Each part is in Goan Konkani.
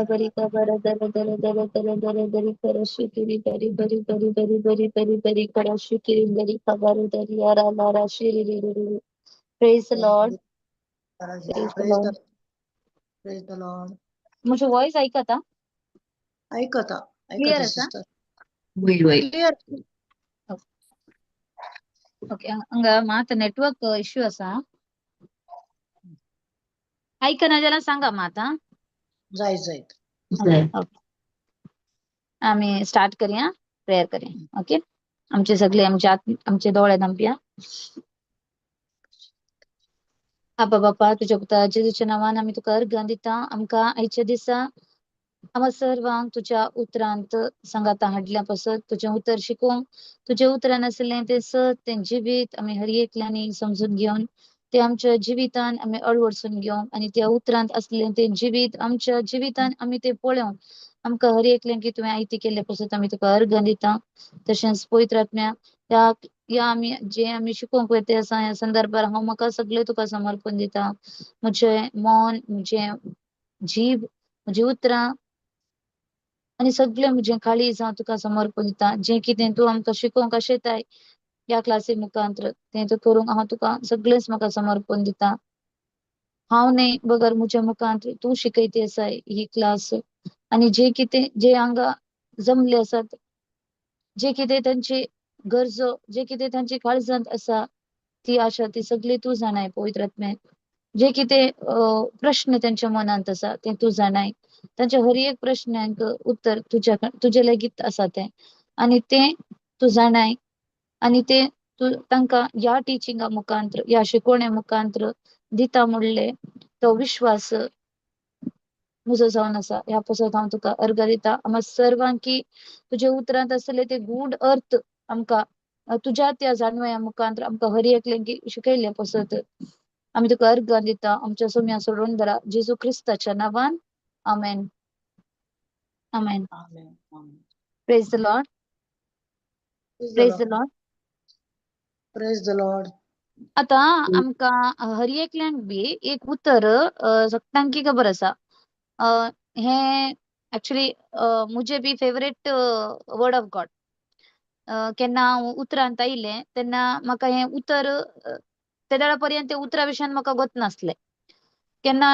बरी खबर दर दर दर दर दर दरी करशी किरी बरी बरी बरी बरी बरी बरी बरी करशी किरी दरी खबर दरी अरा लारा शिरी री री री. Praise the Lord. Praise the praise the Lord. Praise the Lord. म्हजे वॉयस आयकता? ऐकता क्लियर ऐकता आसा? सिस्टर. वय वय. क्लियर. ओके, हांगा मात नेटवर्क इश्यू आसा. आयकना जाल्यार सांगा मात. हा, जायत जायत. जाय. ओके, आमी स्टार्ट करया, प्रेयर करया. ओके, आमचे सगळे आमचे आमचे दोळे धांपया. आबा बापा, तुज्या पुता जेजूच्या नांवान आमी तुका अर्घां दिता. आमकां आयच्या दिसा आमकां सर्वांक तुज्या उतरांत सांगाता हाडल्या पासत, तुजें उतर शिकोवंक, तुजें उतरान आसलें तें सत, तें जिवीत आमी हर एकल्यांनी समजून घेवन ते आमच्या जिवितान आमी अळवडसून घेवंक आनी त्या उतरांत आसलें तें जिवीत आमच्या जिवितान आमी तें पळोवंक आमकां हर एकल्यांक तुवें आयती केल्ले पासत आमी तुका अर्घां दिता. तशेंच पवित्र आत्म्या, ह्या ह्या आमी जे आमी शिकोवंक वयता आसा ह्या संदर्भार हांव म्हाका सगळें तुका समर्पण दिता. म्हजें मन, म्हजें जीब, म्हजी उतरां आनी सगळें म्हजें काळीज हांव तुका समर्पण दिता. जें कितें तूं आमकां शिकोवंक आशेताय ह्या क्लासी मुखांत तें तूं करूंक हांव तुका सगळेंच म्हाका समर्पण दिता. हांव न्हय बगर म्हज्या मुखांत तूं शिकयती आसा ही क्लास आनी जे कितें जे हांगा जमले आसात, जे कितें तांची गरजो, जे कितें तांची काळजांत आसा ती आशा ती सगळी तूं जाणाय पवित्र आत्मे. जे कितें प्रश्न त्यांच्या मनांत आसा ते तूं जाणाय. तांच्या हर एक प्रश्नांक उत्तर तुज्या तुजे लेगीत आसा तें आनी तें तूं जाणाय आनी तें तूं तांकां ह्या टिचिंगा मुखांत, ह्या शिकवणे मुखांत दिता म्हणले तो विश्वास म्हजो जावन आसा. ह्या पासत हांव तुका अर्घ दिता. आमकां सर्वांकी तुज्या उतरांत आसले ते गूढ अर्थ आमकां तुज्या त्या जाणवया मुखांत आमकां हर एकल्यांक शिकयल्ले पासत आमी तुका अर्घ दिता. आमच्या सोम्या सोडून धरा जेजू क्रिस्ताच्या नांवान, आमेन. आमेन. आमेन आमेन. Praise the Lord. Praise the praise the Lord. Lord. Praise the Lord. आतां आमकां हर एकल्यांक बी एक उतर सगळ्यांकी खबर आसा. हें एक्चुली म्हजें बी फेवरेट वर्ड ऑफ गॉड. केन्ना हांव उतरांत आयलें तेन्ना म्हाका हें उतर तेदळा पर्यंत उतरा विशयान म्हाका गोत नासलें. केन्ना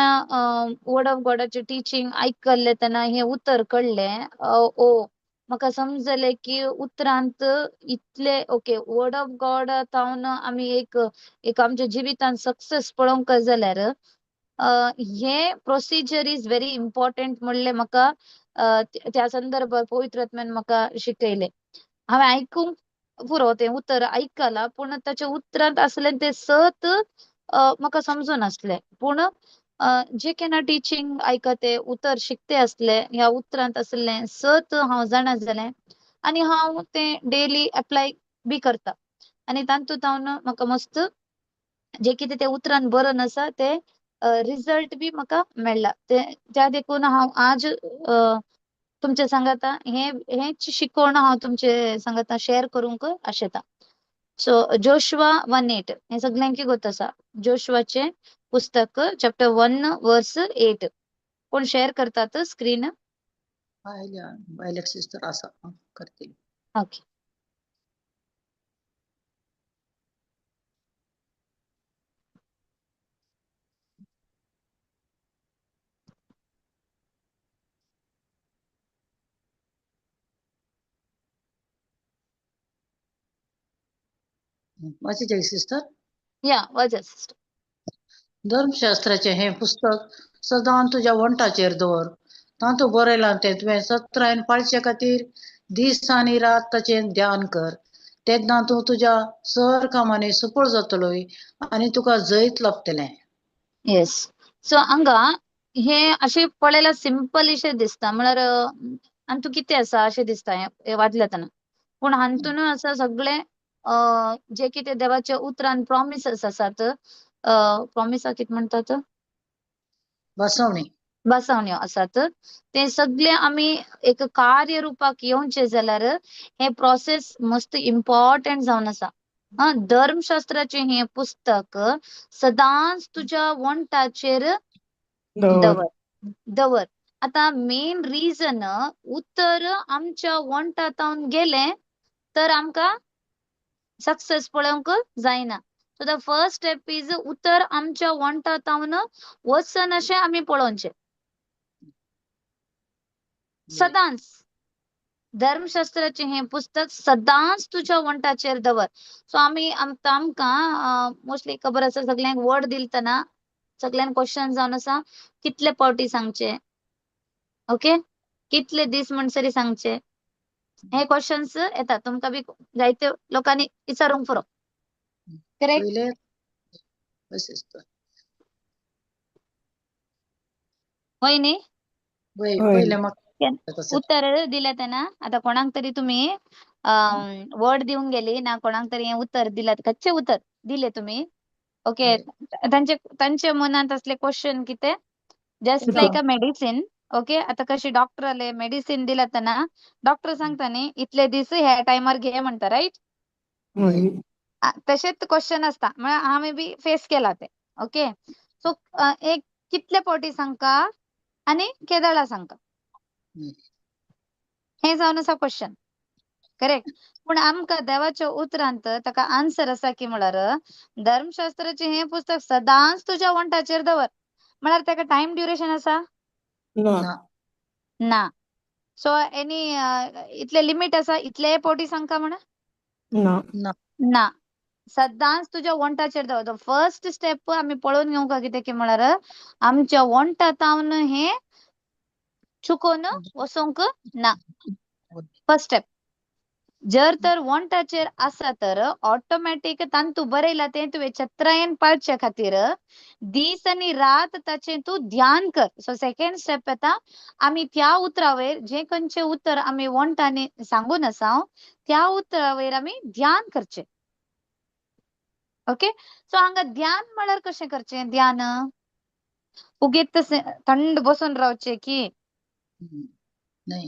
वर्ड ऑफ गॉडाचें टिचींग आयकल्लें तेन्ना हें उतर कळ्ळें. ओ म्हाका समजलें की उतरांत इतले ओके वर्ड ऑफ गॉड जावन आमी एक एक आमच्या जिवितांत सक्सेस पळोवंक जाल्यार हे प्रोसिजर is very important म्हणलें म्हाका त्या संदर्भात पवित्र आत्म्यान म्हाका शिकयलें. हांवें आयकूंक पुरो तें उतर आयकलां पूण ताच्या उतरांत आसलें तें सत म्हाका समजून आसलें. पूण जे केन्ना टिचींग आयकते उतर शिकते आसले ह्या उतरांत आसलें सत हांव जाणा जालें आनी हांव तें डेली एप्लाय बी करता आनी तातूंत हांव म्हाका मस्त जे कितें ते उतरान बरोवन आसा ते रिजल्ट बी म्हाका मेळ्ळा. ते त्या देखून हांव आज तुमचे सांगाता हे हेच शिकवण हांव तुमचे सांगाता शेअर करूंक आशेता. सो जोशुआ 1:8 हे सगळ्यांकी गोत आसा. जोशुआचे पुस्तक चॅप्टर 1 वर्स 8. कोण शेअर करतात स्क्रीन? वायलेट सिस्टर आसा करतली. ओके. वाचीत सिस्टर. या वाचा सिस्टर. धर्मशास्त्राचें हें पुस्तक सदां तुज्या वंठाचेर दवर. तातूंत बरयलां तें तुवें सत्रायन पाळचे खातीर दीस आनी रात ताचें ध्यान कर. तेन्ना तूं तुज्या सर कामांनी सफळ जातलोय आनी तुका जैत लाभतलें. येस. सो हांगा हे अशें पळयल्यार सिंपल अशें दिसता म्हळ्यार आनी तूं कितें आसा अशें दिसता हें वाचलें तेन्ना. पूण हातूनय आसा सगळें जे कितें देवाच्या उतरान प्रॉमिसीस आसात. प्रॉमिसा कितें म्हणटात? बसवणी. बसवण्यो आसात. ते सगळे आमी एक कार्य रुपाक येवचें जाल्यार हे प्रोसेस मस्त इम्पॉर्टंट जावन आसा. हा, धर्मशास्त्राचें हें पुस्तक सदांच तुज्या वंठाचेर दवर. दवर दवर. आतां मेन रिजन, उतर आमच्या वोंठांत गेलें तर आमकां सक्सेस पळोवंक जायना. So the first step is उतर आमच्या वोंठांत वचन अशें आमी पळोवचें सदांच. धर्मशास्त्राचें हें पुस्तक सदांच तुज्या वंठाचेर दवर. सो आमी आमकां मोस्टली खबर आसा, सगल्यांक वर्ड दिलतना सगल्यांक क्वेश्चन जावन आसा, कितले पावटी सांगचे, ओके, कितले दीस म्हणसरी सांगचे, हे क्वेश्चन्स येता. तुमकां बी जायते लोकांनी विचारूंक पुरो, करेक्ट? पयले अशेंच. हय न्ही? वय. हय. पयले म्हाका तशें. उत्तर दिलें तेन्ना आतां कोणाक तरी तुमी वर्ड दिवंक गेली ना, कोणाक तरी हें उतर दिलां, कच्चें उतर दिलें तुमी, ओके, हय. तांचे तांचे मनांत असले क्वेश्चन कितें, जस्ट येता. लायक अ मेडिसीन, ओके. आतां कशी डॉक्टराले मेडिसीन दिला तेन्ना डॉक्टर सांगता न्ही, इतले दीस ह्या टायमार घे म्हणटा, रायट? हय. तशेंच क्वेश्चन आसता. म्हळ्यार हांवें बी फेस केला तें, ओके. सो एक कितले फावटी सांगका आनी केदळा सांगका, हें जावन आसा क्वेश्चन, करेक्ट? पूण आमकां देवाच्या उतरांत ताका आन्सर आसा की म्हळ्यार धर्मशास्त्राचें हें पुस्तक सदांच तुज्या वंठाचेर दवर. म्हळ्यार ताका टायम ड्युरेशन आसा? ना. ना. ना. सो एनी इतले लिमीट आसा, इतले फावटी सांगका म्हण? ना. ना. ना. सदांच तुज्या वंठाचेर दवर. फर्स्ट स्टेप आमी पळोवन घेवंक कितें की म्हळ्यार आमच्या वंठातावन हें चुकोन वचोंक ना. First step. जर तर वंठाचेर आसा तर ऑटोमॅटीक तांतू बरयला तें तुवें चत्रायेन पाळचे खातीर दीस आनी रात ताचें तूं ध्यान कर. सो सेकंड स्टेप येता, आमी त्या उतरा वयर, जें खंयचें उतर आमी वंठांनी सांगून आसा त्या उतरा वयर आमी ध्यान करचें, ओके. सो हांगा ध्यान म्हळ्यार कशें करचें? ध्यान उगीत तशें थंड बसून रावचें की? न्हय,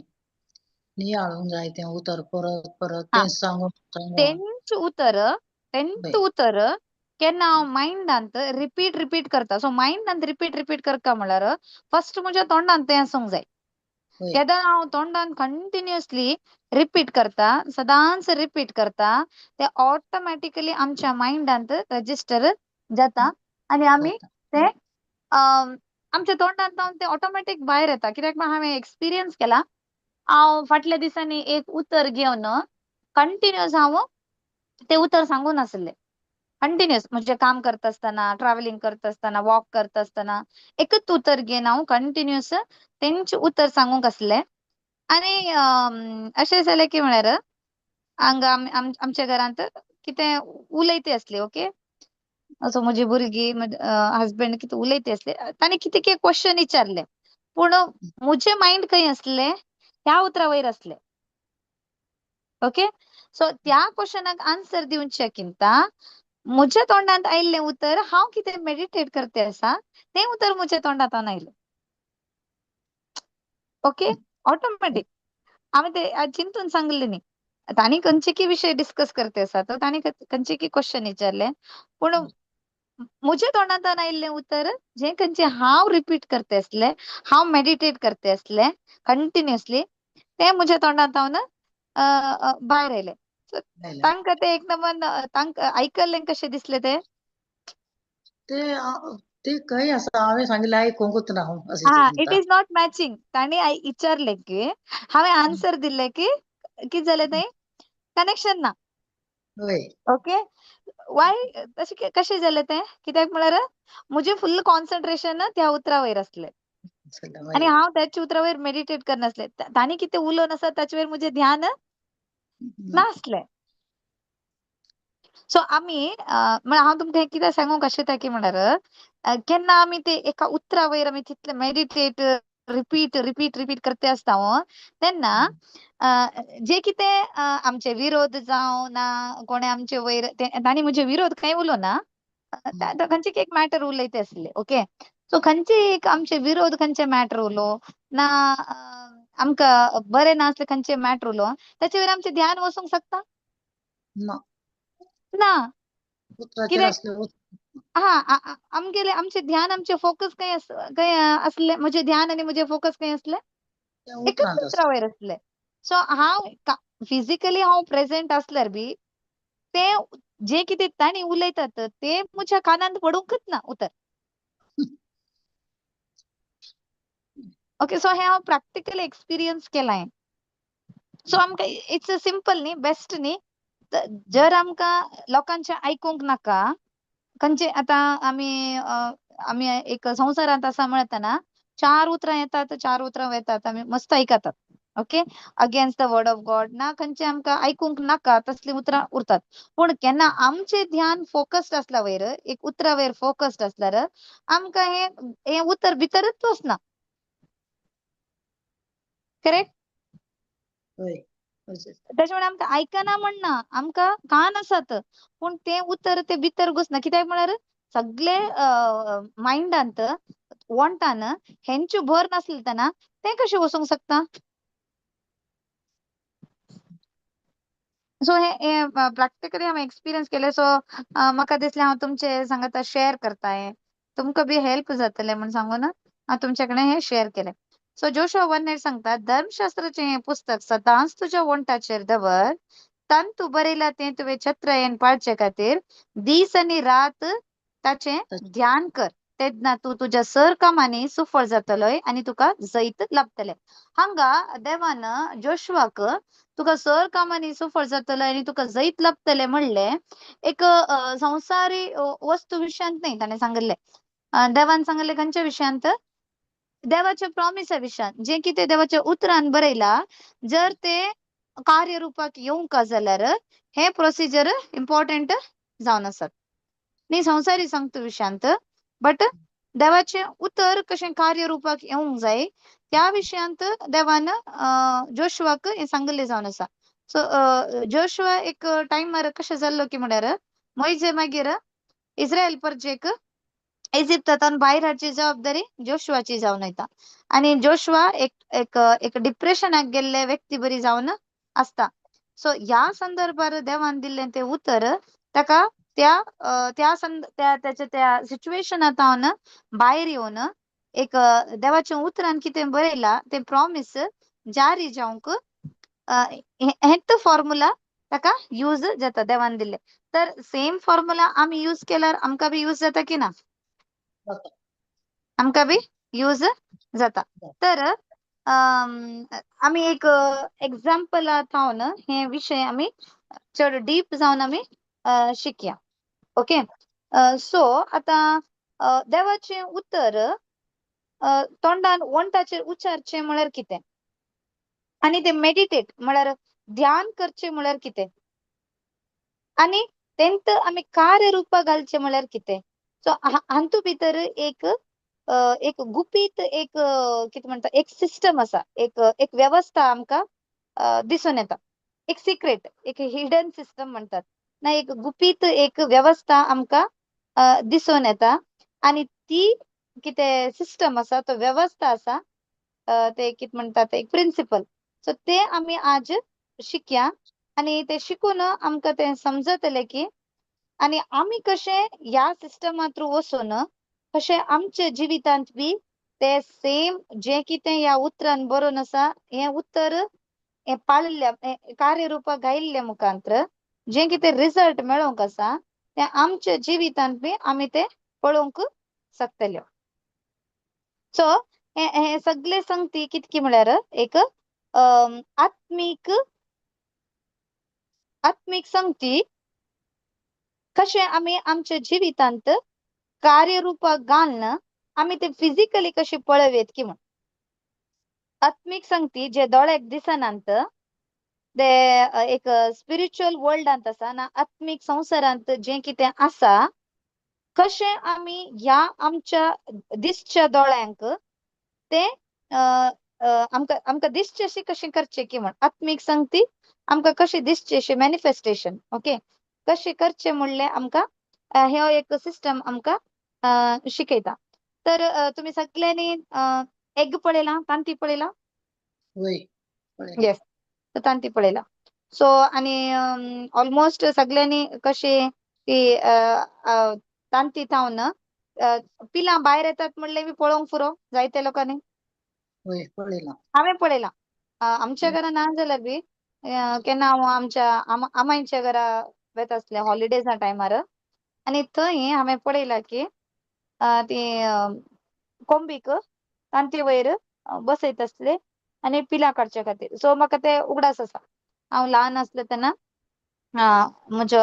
नियाळूंक जाय तें उतर परत परत, हा. तें सांगून सांगून. तेंच उतर, तेंच हय. उतर केन्ना हांव मायंडांत रिपीट रिपीट करता. सो मायंडांत रिपीट रिपीट करता म्हळ्यार फर्स्ट म्हज्या तोंडांत तें आसूंक जाय. हय. केन्ना हांव तोंडान कंटिन्युअसली रिपीट करता, सदांच रिपीट करता, ते ऑटोमॅटिकली आमच्या मायंडांत रजिस्टर जाता आनी आमी जाता. ते आमच्या तोंडांत ते ऑटोमॅटीक भायर येता. कित्याक हांवें एक्सपिरियन्स केला. हांव फाटल्या दिसांनी एक उतर घेवन कंटिन्युअस हांव ते उतर सांगून आसलें कंटिन्युअस. म्हणजे काम करता आसतना, ट्रॅव्हलिंग करता आसतना, वॉक करता आसतना एकच उतर घेवन हांव कंटिन्युअस तेंच उतर सांगूंक आसलें. आनी अशें जालें की म्हळ्यार हांगा आमच्या घरांत कितें उलयती आसली, ओके. सो म्हजी भुरगीं, हजबंड कितें उलयती आसले, तांणी कितें कितें क्वेश्चन विचारलें, पूण म्हजें मायंड खंय आसलें? ह्या उतरा वयर आसलें, ओके. सो त्या क्वेश्चनाक आन्सर दिवचे किंता म्हज्या तोंडांत आयिल्लें उतर, हांव कितें मेडिटेट करते आसा तें उतर म्हज्या तोंडांत आयलें, ओके. ऑटोमॅटीक हांवें ते चिंतून सांगलें न्ही. तांणी खंयचे की विशय डिस्कस करते आसा, तर तांणी खंयचे की क्वेश्चन विचारलें, पूण म्हज्या तोंडांत आयिल्लें उतर जें खंयचें हांव रिपीट करते आसलें, हांव मेडिटेट करते आसलें कंटिन्युअसली, तें म्हज्या तोंडांत भायर आयलें. आयलें. तांकां तें एकदम तांकां आयकल्लें कशें दिसलें तें? ते ते खंय आसा, हांवें सांगिल्लें आयकूंकच ना हांव अशें हा, it चिंतता. Is not matching. तांणी विचारलें की हांवें आन्सर दिल्लें की कितें जालें तें कनेक्शन ना. हय. ओके, वाय तशें कशें जालें तें? कित्याक म्हळ्यार म्हजें फुल्ल कॉन्सन्ट्रेशन त्या उतरा वयर आसलें आनी हय. हांव त्याच उतरा वयर मेडिटेट करनासलें. तांणी कितें उलोवन आसा ताचे वयर म्हजें ध्यान नासलें. सो आमी म्हळ्यार हांव तुमकां कितें सांगूंक आशेता की म्हळ्यार केन्ना आमी ते एका उतरा वयर आमी तितले मेडिटेट रिपीट रिपीट रिपीट करते आसता तेन्ना जे कितें आमचे विरोध जावं ना कोणे आमचे वयर, तांणी म्हजे विरोध कांय उलोवना, खंयचे एक मॅटर उलयते आसले, ओके. सो खंयचे एक आमचे विरोध खंयचे मॅटर उलो ना, आमकां बरें नासले खंयचे मॅटर उलो, ताचे वयर आमचें ध्यान वचूंक शकता ना. ना. उतराचेर कित्याक? आसलें. हा आमगेले आमचे ध्यान, आमचे फोकस खंय खंय आसले, म्हजें ध्यान आनी म्हजें फोकस खंय आसलें, तें एकच उतरांत आसता. उतरा वयर आसलें. सो हांव फिजिकली हांव प्रेजेंट आसल्यार बी ते जे कितें तांणी उलयतात ते म्हज्या कानांत पडूंकच ना उतर. ओके, सो हें हांव प्रॅक्टिकली एक्सपिरियन्स केलां. सो आमकां it's a simple न्ही, बेस्ट न्ही. जर आमकां लोकांचें आयकूंक नाका, खंयचे आतां आमी आमी एक संवसारांत आसा म्हणतना चार उतरां येतात, चार उतरां वेतात, आमी मस्त आयकतात. Okay, against the word of God ना खंयचे आमकां आयकूंक नाका तसलीं उतरां उरतात. पूण केन्ना आमचें ध्यान फोकस्ड आसला वयर, एक उतरा वयर फोकस्ड आसल्यार आमकां हें हें उतर भितरच वचना. करेक्ट? हय. त्याच्या मुळे आमकां आयकना म्हणना, आमकां कान आसात पूण तें उतर ते भितर घुसना. कित्याक म्हळ्यार सगळे मायंडांत वोंटान हेंचे भर नासले तेन्ना तें कशें वचूंक शकता? सो हे हे प्रॅक्टिकली हांवें एक्सपिरियन्स केलें. सो म्हाका दिसलें हांव तुमचे सांगाता शेअर करता हें, तुमकां बी हेल्प जातलें म्हूण सांगून हांव तुमचे कडेन हें शेअर केलें. सो जोशुआ 1:8 सांगता, धर्मशास्त्राचें हें पुस्तक सदांच तुज्या वोंटाचेर दवर, तांतू बरयलां तें तुवें छत्रायेन पाळचे खातीर दीस आनी रात ताचें ध्यान कर, तेन्ना तूं तुज्या सर कामांनी सुफळ जातलोय आनी तुका जैत लाभतलें. हांगा देवान जोशुआक तुका सर कामांनी सुफळ जातलो आनी तुका जैत लाभतलें म्हणलें एक संवसारी वस्तू विशयांत न्ही ताणें सांगिल्लें. देवान सांगिल्लें खंयच्या विशयांत? देवाच्या प्रॉमिसा विशयांत. जें कितें देवाच्या उतरान बरयलां जर ते कार्यरुपाक येवंक जाल्यार हें प्रोसिजर इम्पॉर्टंट जावन आसात. न्ही संवसारी सांगता विशयांत, बट देवाचें उतर कशें कार्यरुपाक येवंक जाय त्या विशयांत देवान जोशुआक हें सांगिल्लें जावन आसा. सो जोशुआ एक टायमार कशें जाल्लो की म्हळ्यार मोयजे मागीर इस्रायल परजेक इजिप्तांत भायर हाडची जबाबदारी जोशुआची जावन वयता आनी जोशुआ एक एक एक डिप्रेशनाक गेल्ले व्यक्ती बरी जावन आसता. सो ह्या संदर्भार देवान दिल्लें तें उतर ताका त्या त्या त्या त्याच्या त्या सिच्युएशनांत भायर येवन एक देवाच्या उतरान कितें बरयलां तें प्रॉमीस जारी जावंक हेंच फॉर्मुला ताका यूज जाता देवान दिल्लें. तर सेम फॉर्मुला आमी यूज केल्यार आमकां बी यूज जाता की ना? आमकां बी यूज जाता. तर आमी एक एग्जाम्पला थावन हे विशय आमी चड डीप जावन आमी शिकया. ओके, सो आतां देवाचें उतर तोंडान वोंटाचेर उच्चारचें म्हळ्यार कितें आनी ते मेडिटेट म्हळ्यार ध्यान करचें म्हळ्यार कितें आनी तेंत आमी कार्यरुपा घालचें म्हळ्यार कितें. सो हातूंत भितर एक एक गुपीत एक कितें म्हणटा एक सिस्टम आसा, एक एक वेवस्था आमकां दिसून येता, एक सिक्रेट, एक हिडन सिस्टम म्हणटात ना, एक गुपीत एक वेवस्था आमकां दिसून येता आनी ती कितें सिस्टम आसा, तो वेवस्था आसा, ते कितें म्हणटात एक प्रिंसिपल. सो ते आमी आज शिकया आनी ते शिकून आमकां तें समजतलें की आनी आमी कशें ह्या सिस्टमा थ्रू वचून कशें आमच्या जिवितांत बी ते सेम जें कितें ह्या उतरान बरोवन आसा हें उतर हें पाळिल्ल्या कार्यरुपाक घायिल्ल्या मुखांत्र जें कितें रिजल्ट मेळोवंक आसा तें आमच्या जिवितांत बी आमी तें पळोवंक शकतले. सो हे हे सगळे संगती कितकी म्हळ्यार एक आत्मीक आत्मीक संगती कशें आमी आमच्या जिवितांत कार्यरुपाक घालून आमी ते फिजिकली कशें पळोवयेत की म्हूण. आत्मीक संगती जे दोळ्याक दिसनात ते एक स्पिरिच्युअल वर्ल्डांत आसा ना आत्मीक संवसारांत जें कितें आसा कशें आमी ह्या आमच्या दिसच्या दोळ्यांक ते आमकां आमकां दिसचें अशें कशें करचें की म्हूण. आत्मीक संगती आमकां कशें दिसचें अशें मॅनिफेस्टेशन ओके कशें करचें म्हणलें आमकां हे एक सिस्टम आमकां शिकयता. तर तुमी सगळ्यांनी एग पळयलां, तांती पळयलां? वय. येस, तांती पळयलां. सो आनी ऑलमोस्ट सगळ्यांनी कशें ती तांती थावन पिलां भायर येतात म्हणलें बी पळोवंक पुरो जायते लोकांनी. वय, पळयलां. हांवें पळयलां. आमच्या घरा ना जाल्यार बी केन्ना हांव आमच्या आमांयच्या घरा वता आसलें हॉलिडेजा टायमार आनी थंय हांवें पळयलां की ती कोंबीक तांती वयर बसयत आसले आनी पिलां काडच्या खातीर. सो म्हाका ते उगडास आसा, हांव ल्हान आसलें तेन्ना म्हजो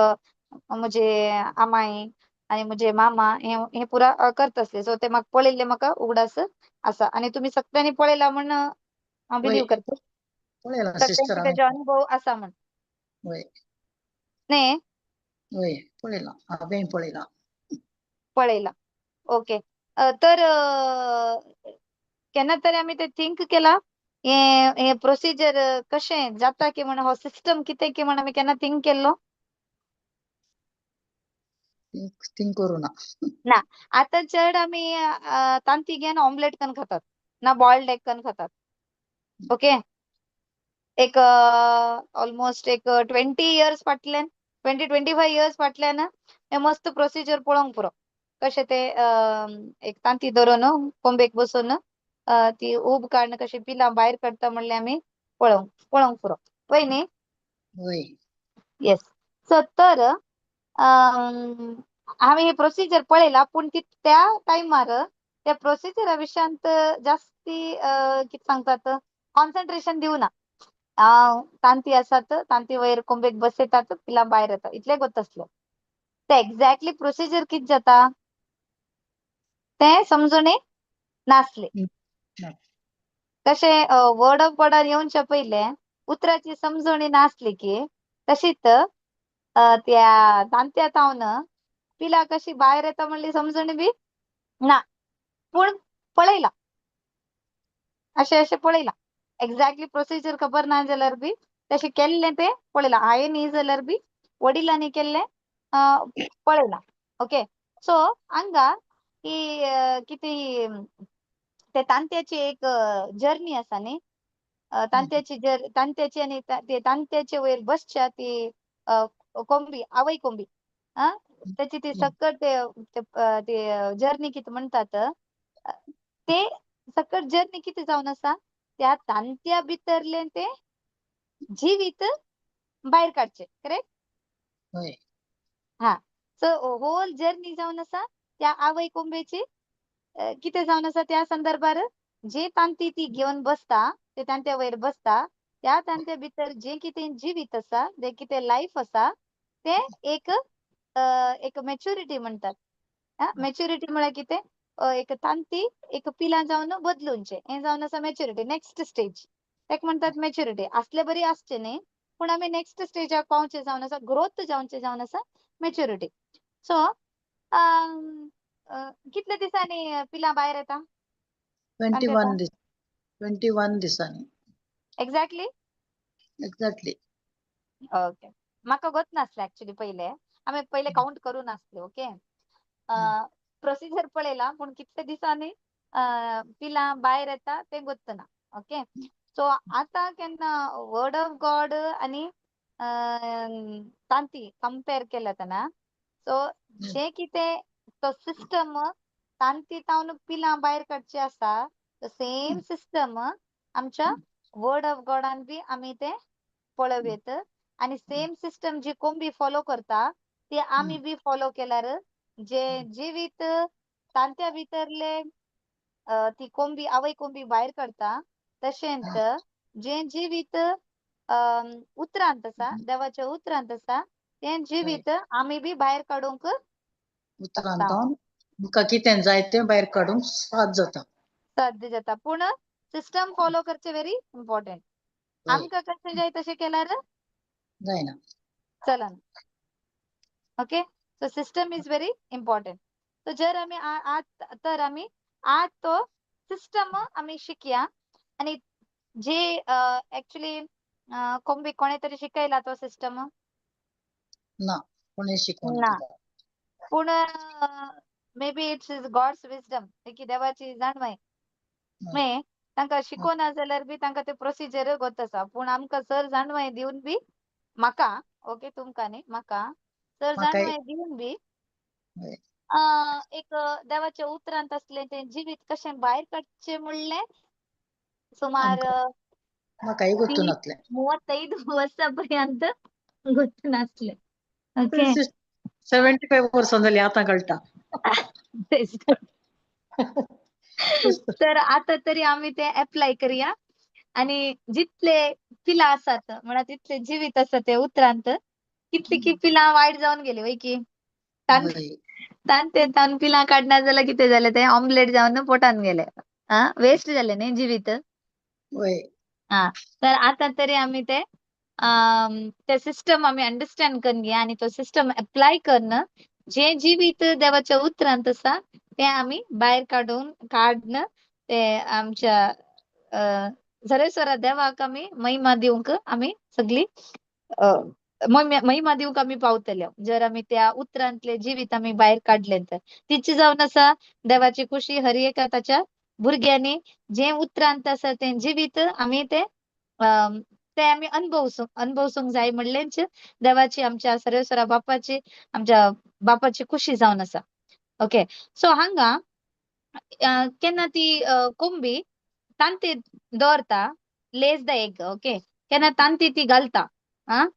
म्हजे आमाय आनी म्हजे मामा हे हे पुरा करता आसले. सो ते म्हाका पळयल्ले म्हाका उगडास आसा आनी तुमी सगळ्यांनी पळयला म्हण हांव बिलीव करता. पळयलां सिस्टर. सगळ्यांचे हांवें. तेजो अनुभव आसा म्हण. वय. न्ही? वय, पळयलां, हांवें पळयलां. पळयलां, ओके. तर केन्ना तरी आमी ते थिंक केला, हे हे प्रोसिजर कशें जाता की म्हण, हो सिस्टम कितें की म्हण आमी केन्ना थिंक केल्लो? थिंक करूं ना. ना. आतां चड आमी तांती घेवन ऑमलेट कन्न खातात ना बॉयल्ड एग कन्न खातात. ओके, एक ऑलमोस्ट एक 20 इयर्स फाटल्यान, 20-25 इयर्स फाटल्यान हे मस्त प्रोसिजर पळोवंक पुरो, कशें ते एक तांती धरून कोंबेक बसून ती ऊब काडून कशी पिलां भायर काडटा म्हणलें आमी पळोवंक पळोवंक पुरो, पळय न्ही? वय. येस. सो तर हांवें हे प्रोसिजर पळयला, पूण ती त्या टायमार त्या प्रोसिजरा विशयांत जास्ती कितें सांगतात, कॉन्सन्ट्रेशन दिवना. तांती आसात, तांती वयर कोंबेक बसयतात, पिलां भायर येता, इतलें गोत आसलें. ते एक्झॅक्टली प्रोसिजर कितें जाता तें समजून नासलें. ना. तशें वर्ड ऑफ गॉडार येवच्या पयलें उतराची समजणी नासली की तशीच त्या तांत्या थावन पिलां कशी भायर येता म्हणली समजणी बी ना, पूण पळयलां, अशें अशें पळयलां. एक्झॅक्टली प्रोसिजर खबर ना जाल्यार बी तशें केल्लें तें पळयलां. हांवें न्ही जाल्यार बी वडिलांनी केल्लें पळयलां. ओके, सो हांगा ही कितें ते तांत्याची एक जर्नी आसा न्ही, तांत्याची जर तांत्याची आनी ते तांत्याचे वयर बसच्या ती कोंबी, आवय कोंबी, आ त्याची ती सकट ते ते जर्नी कितें म्हणटात, ते सकट जर्नी कितें जावन आसा, त्या तांत्या भितरलें ते जिवीत भायर काडचें, करेक्ट? वय. हा, सो होल जर्नी जावन आसा त्या आवय कोंबेची कितें जावन आसा, त्या संदर्भार जे तांती ती घेवन बसता, ते तांत्या वयर बसता, त्या तांत्या भितर जें कितें जिवीत आसा, जें कितें लायफ आसा, तें एक एक मॅच्युरिटी म्हणटात. मॅच्युरिटी म्हळ्यार कितें, एक तांती एक पिलां जावन बदलूनचें, हें जावन आसा मॅच्युरिटी, नेक्स्ट स्टेज ताका म्हणटात मॅच्युरिटी. आसले बरी आसचें न्ही, पूण आमी नेक्स्ट स्टेजाक पावचें जावन आसा, ग्रोथ जावचें जावन आसा मॅच्युरिटी. सो कितले दिसांनी पिलां भायर येता? 21 दीस, 21 दिसांनी. एक्झॅक्टली? एक्झॅक्टली. ओके, म्हाका गोत नासलें एक्चुली, पयले आमी पयले काउंट करूं नासले. ओके, प्रोसिजर पळयला पूण कितले दिसांनी पिलां भायर येता तें गोत्त ना. ओके, सो आतां केन्ना वर्ड ऑफ गॉड आनी तांती कंपेर केला तेन्ना, सो जें कितें तो सिस्टम तांती तावन पिलां भायर काडची आसा, सेम सिस्टम आमच्या वर्ड ऑफ गॉडान बी आमी ते पळोवयेत आनी सेम सिस्टम जी कोंबी फॉलो करता ती आमी बी फॉलो केल्यार जे जिवीत तांत्या भितरले ती कोंबी, आवय कोंबी भायर काडटा, तशेंच जें जिवीत उतरांत आसा, देवाच्या उतरांत आसा, तें जिवीत आमी बी भायर काडूंक उतरांत तुमकां कितें जाय तें भायर काडूंक साथ जाता. साध्य जाता, पूण सिस्टम फॉलो करचें व्हेरी इम्पॉर्टंट. आमकां कशें जाय तशें केल्यार जायना. चलना. Okay, so system is very important. So जर आमी आज तर आमी आज तो सिस्टम आमी शिकया आनी जे एक्चुली कोंबी कोणे तरी शिकयला तो सिस्टम? ना, कोणें शिकोवना ना. तुका. पूण maybe it's is God's wisdom की देवाची जाणवाय मे तांकां शिकोवना जाल्यार बी तांकां ते प्रोसिजर गोत आसा, पूण आमकां सर जाणवाय दिवन बी, म्हाका, ओके, तुमकां न्ही, म्हाका सर म्हाकाय जाणवाय दिवन बी एक देवाच्या उतरांत असलें तें जिवीत कशें भायर काडचें म्हणलें सुमार आमकां म्हाकाय गोत्तू ती नासलें. 35 वर्सां पर्यंत गोत्तू नासलें. ओके. 75 वर्सां जालीं, आतां कळटा. तर आतां तरी आमी ते एप्लाय करया आनी जितले पिलां आसात म्हळ्यार तितले जिवीत आसा ते उतरांत कितली की पिलां वायट जावन गेली वय की तान हय. तांते तान पिलां काडना जाल्यार कितें जालें तें ऑमलेट जावन पोटान गेलें. आं, वेस्ट जालें न्ही जिवीत. हय. आं, तर आतां तरी आमी ते ते सिस्टम आमी अंडरस्टँड करून घेया आनी तो सिस्टम एप्लाय करून जें जिवीत देवाच्या उतरांत आसा तें आमी भायर काडून काडन ते आमच्या सरेसरा देवाक आमी महिमा दिवंक आमी सगळी महिमा दिवंक आमी पावतले जर आमी त्या उतरांतले जिवीत आमी भायर काडलें तर. तिची जावन आसा देवाची खुशी हर एका ताच्या भुरग्यांनी जें उतरांत आसा तें जिवीत आमी ते ते आमी अणभवसूंक अणभवसूंक जाय म्हणलेंच देवाची आमच्या सर्वेस्वरा बापाची आमच्या बापाची खुशी जावन आसा. ओके, सो हांगा केन्ना ती कोंबी तांती दवरता, लेज the egg. Okay, केन्ना तांती ती घालता आं,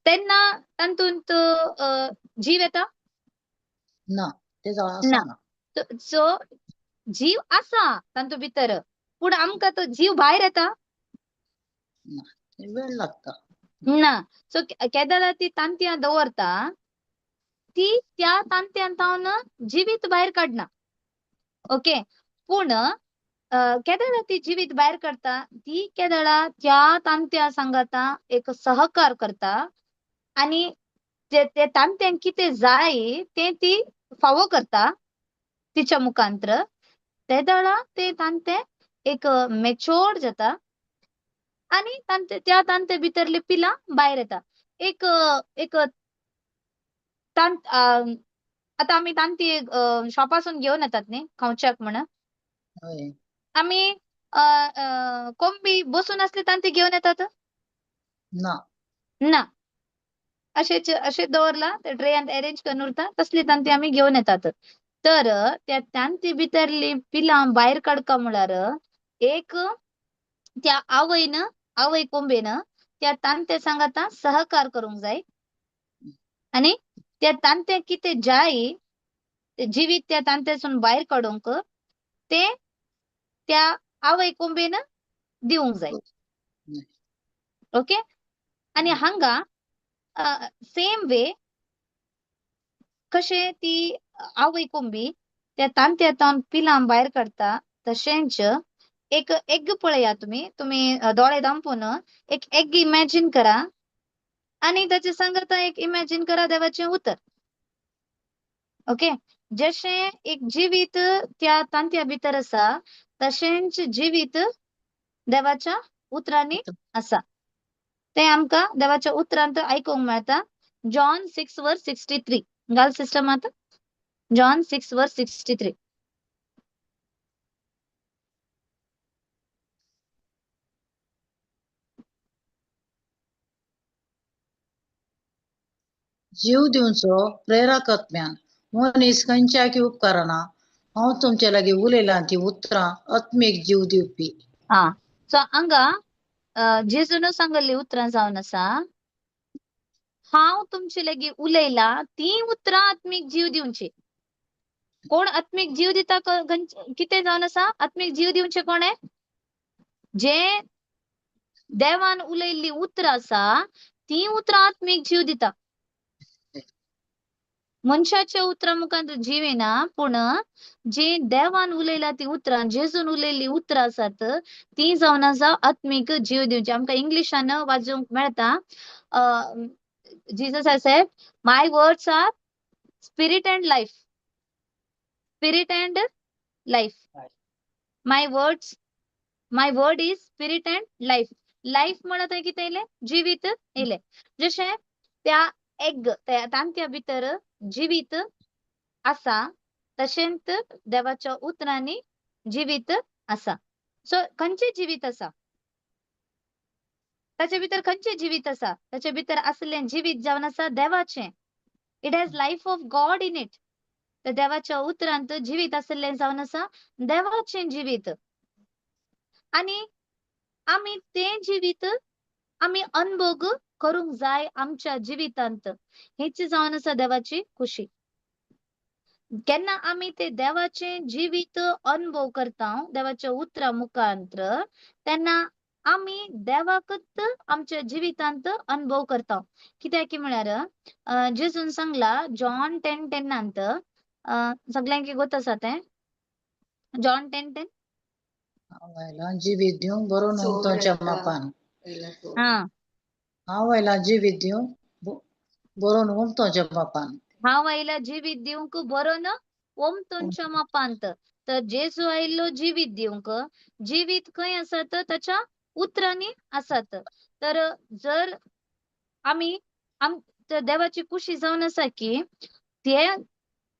तेन्ना तातूंत जीव येता ना, ते ना. आसना. सो जीव आसा तातूंत भितर, पूण आमकां तो जीव भायर येता ना, वेळ लागता. ना. सो केदळा ती तांतयां दवरता ती त्या तांतयां जिवीत भायर काडना. ओके, पूण केदळा ती जिवीत भायर काडटा ती केदळा त्या तांतयां सांगाता एक सहकार करता आनी ते तांतयांक कितें जाय तें ती फावो करता तिच्या मुखांत्र. तेदळा ते तांतें एक मेच्योर्ड जाता आनी तांते त्या तांते भितरली पिलां भायर येता. एक एक आतां आमी तांती शॉपासून घेवन येतात न्ही खावच्याक म्हण. हय. आमी कोंबी बसून आसली तांती घेवन येतात ना. ना, अशेच अशें दवरला ते ट्रेयांत अरेंज करून उरता तसली तांती आमी घेवन येतात. तर त्या तांती भितरली पिलां भायर काडका म्हळ्यार एक त्या आवयन आवय कोंबेन त्या तांते सांगाता सहकार करूंक जाय आनी त्या तांते कितें जाय ते जिवीत त्या तांत्यासून भायर काडूंक ते त्या आवय कोंबेन दिवंक जाय. ओके, आनी हांगा सेम वे कशें ती आवय कोंबी त्या तांतयां पिलां भायर काडटा तशेंच एक एग पळया तुमी, तुमी दोळे दांपून एक एग इमॅजीन करा आनी ताचे सांगाता एक इमॅजीन करा देवाचें उतर. ओके, जशें एक जिवीत त्या तांतया भितर आसा तशेंच जिवीत देवाच्या उतरांनी आसा. तें आमकां देवाच्या उतरांत आयकूंक मेळटा. जॉन 6:63 घाल सिस्टम आतां. जॉन 6:63. जीव दिवचो प्रेरक आत्म्यान मनीस खंयच्याक उपकारना, हांव तुमचे लागीं उलयलां ती उतरां आत्मीक जीव दिवपी. आं, सो हांगा जेजून सांगल्ली उतरां जावन आसा, हांव तुमचे लागीं उलयलां ती उतरां आत्मीक जीव दिवची. कोण आत्मीक जीव दिता? कितें जावन आसा आत्मीक जीव दिवचे कोणे? जे देवान उलयल्ली उतरां आसा ती उतरां आत्मीक जीव दिता. मनशाच्या उतरां मुखार जीव येना, पूण जी देवान उलयला ती उतरां, जेजून उलयल्ली उतरां आसात ती जावन आसा आत्मीक जीव दिवची. आमकां इंग्लिशान वाचूंक मेळटा, Jesus has said, my words are spirit and life. Spirit and life. My words, my word is spirit and life. Life म्हणत आहे कितें येयलें? जिवीत येयलें. जशें त्या एग त्या तांतया भितर जिवीत आसा तशेंच देवाच्या उतरांनी जिवीत आसा. सो खंयचें जिवीत आसा? ताचे भितर खंयचें जिवीत आसा? ताचे भितर आसलें जिवीत जावन आसा देवाचें. It has life of God in it. तर देवाच्या उतरांत जिवीत आसलें जावन आसा देवाचें जिवीत आनी आमी तें जिवीत आमी अनभोग करूंक जाय आमच्या जिवितांत. हेच जावन आसा देवाची खुशी. केन्ना आमी ते देवाचें जिवीत अनुभव करता देवाच्या उतरा मुखांत्र तेन्ना आमी देवाकच आमच्या जिवितांत अनुभव करता. कित्याक की म्हळ्यार जेजून सांगला जॉन 10:10 सगळ्यांक गोत आसा तें जॉन 10:10. हांव आयलां जिवीत दिवंक बरोवन उमतोच्या मापान. हा, हांव आयलां जिवीत दिवंक बरोवन उमतोच्या मापान. हांव आयला जिवीत दिवंक बरोवन ओमतोंच्या मापांत. तर जेजू आयिल्लो जिवीत दिवंक. जिवीत खंय आसा तर ताच्या उतरांनी आसात. तर जर आमी देवाची खुशी जावन आसा की ते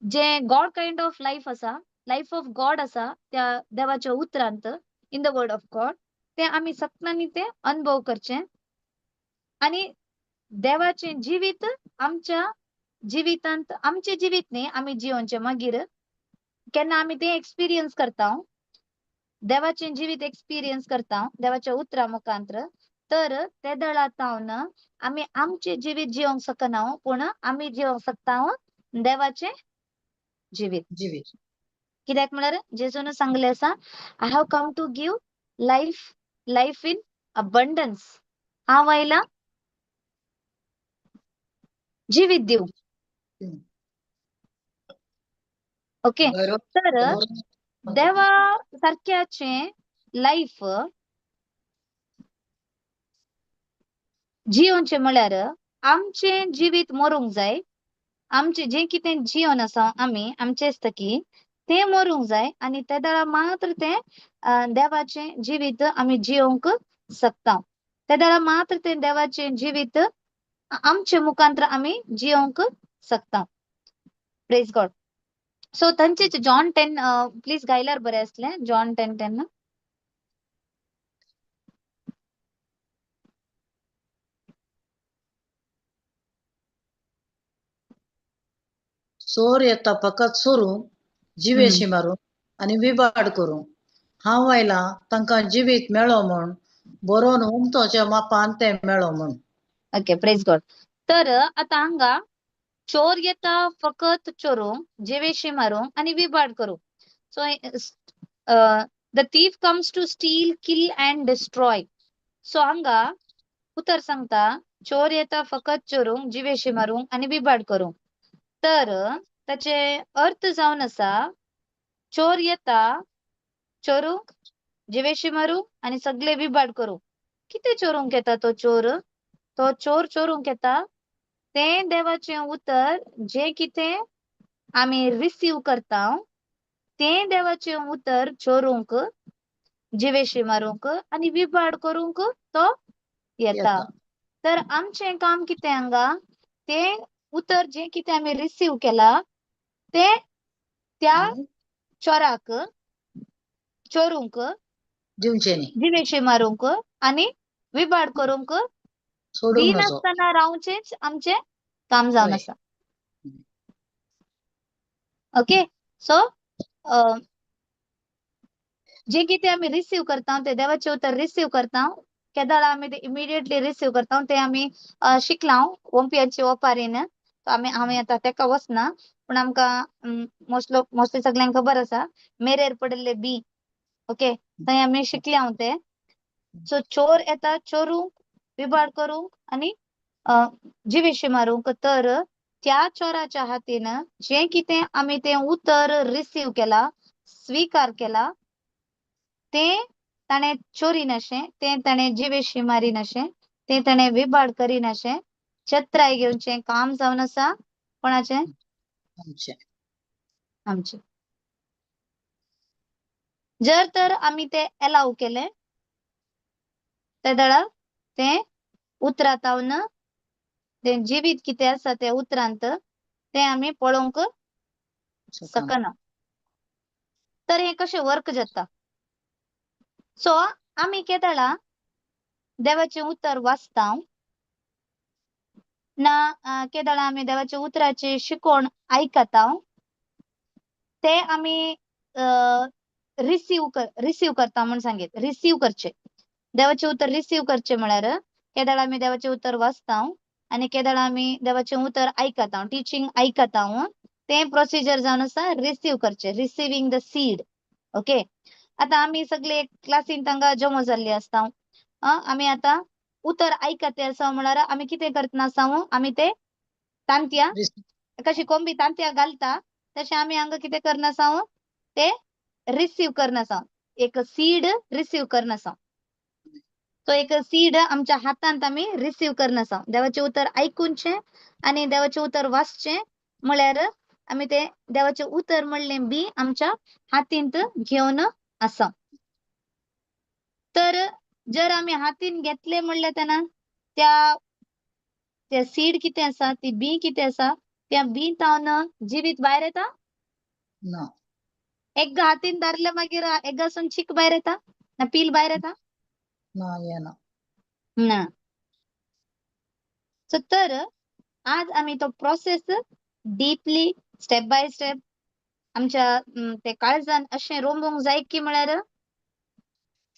जे गॉड कायंड ऑफ लायफ आसा, लायफ ऑफ गॉड आसा त्या देवाच्या उतरांत, in the word of God, ते आमी सगळ्यांनी ते अनुभव करचे आनी देवाचें जिवीत आमच्या जिवितांत, आमचें जिवीत न्ही आमी जियोवचें मागीर केन्ना आमी तें एक्सपिरियन्स करता, देवाचें जिवीत एक्सपिरियन्स करता देवाच्या उतरा मुखांत्र, तर ते दळा तावन आमी आमचें जिवीत जियोंक शकना पूण आमी जियोंक शकता देवाचें जिवीत. जिवीत कित्याक म्हळ्यार जेजून सांगलें आसा, I have come to give life, life in abundance. हांव आयला जिवीत दिवंक. ओके, तर देवा सारक्याचें लायफ जियोवचें म्हळ्यार आमचें जिवीत मरूंक जाय, आमचें जें कितें जिवन आसा आमी आमचें आसता की तें मरूंक जाय आनी ते वेळार मात्र तें देवाचें जिवीत आमी जियोवंक शकता. ते वेळार मात्र तें देवाचें जिवीत आमचे मुखांत्र आमी जियोवंक शकता. Praise God. सो तांचे जॉन 10 प्लीज गायल्यार बरें आसलें. जॉन 10:10. चोर येता फकत चोरूंक, जिवेशी मारूंक आनी विबाड करूंक. हांव आयलां तांकां जिवीत मेळो म्हूण, बरोवन उमतोच्या मापान तें मेळो म्हूण. Okay, praise God. तर आतां हांगा चोर येता फकत चोरूंक, जिवेशी मारूंक आनी विबाड करूंक. So the thief comes to steal, kill and destroy. So हांगा उतर सांगता चोर येता फकत चोरूंक, जिवेशी मारूंक आनी विबाड करूंक. तर ताचे अर्थ जावन आसा चोर येता चोरूंक, जिवेशी मारूंक आनी सगळे विबाड करूंक. कितें चोरूंक येता तो चोर? तो चोर चोरूंक येता तें देवाचें उतर जें कितें आमी रिसीव करता तें देवाचें उतर चोरूंक, जिवेशी मारूंक आनी विबाड करूंक तो येता. तर आमचें काम कितें हांगा, तें उतर जें कितें आमी रिसीव केलां तें त्या चोराक चोरूंक, दिवचें न्ही, जिवेशी मारूंक आनी विबाड करूंक दिनासतना रावचेंच आमचें काम जावन आसा. ओके, सो जें कितें आमी रिसीव करता तें देवाचें उतर रिसीव करता, केदाळा आमी तें इमिडिएटली रिसीव करता तें आमी शिकलां ओंपियाचे ओपारीन. आमी हांवें आतां तेका वचना पूण आमकां मोस्टली सगळ्यांक खबर आसा मेरेर पडिल्ले बी. ओके, थंय आमी शिकले हांव तें. सो चोर येता चोरूंक, विबाड करूंक आनी जिवेशी मारूंक. तर त्या चोराच्या हातीन जें कितें आमी तें उतर रिसीव केलां, स्विकार केला, तें ताणें चोरी नाशें, तें ताणें जिवेशी मारी नाशें, तें ताणें विबाड करिनाशें, चत्राय घेवचें काम जावन आसा कोणाचें? आमचें. आमचें. जर तर आमी तें एलाव केलें ते दळा तें उतरातावन तें जिवीत कितें आसा तें उतरांत तें आमी पळोवंक शकना. तर हें कशें वर्क जाता? सो आमी केदळा देवाचें उतर वाचता ना, केदळा आमी देवाच्या उतराची शिकवण आयकता, ते आमी रिसीव करता म्हूण सांगीत. रिसीव करचे, देवाचें उतर रिसीव करचें म्हळ्यार केदाळ आमी देवाचें उतर वाचता आनी केदाळ आमी देवाचें उतर आयकता, टिचींग आयकता, तें प्रोसिजर जावन आसा रिसीव करचें, रिसिवींग the seed. Okay, आतां आमी सगळे क्लासीन तांकां जमो जाल्ली आसता. आमी आतां उतर आयकते आसा म्हळ्यार आमी कितें करतना आसा, आमी ते तांतयां कशी कोंबी तांतयां घालता तशें आमी हांगा कितें करना आसा, ते रिसीव करना आसा, एक सीड रिसीव करना आसा. तो एक सीड आमच्या हातांत आमी रिसीव करना आसा. देवाचें उतर आयकुचें आनी देवाचें उतर वाचचें म्हळ्यार आमी ते देवाचें उतर म्हणलें बी आमच्या हातींत घेवन आसा. तर जर आमी हातीन घेतले म्हणलें तेन्ना त्या ते सीड कितें आसा, ती बी कितें आसा, त्या बी तावन जिवीत भायर येता? ना. एकदां हातीन धरले मागीर एगासून चीक भायर येता ना, पील भायर येता ना, येना. ना. सो तर आज आमी तो process deeply step by step आमच्या ते काळजान अशें रोंबूंक जाय की म्हळ्यार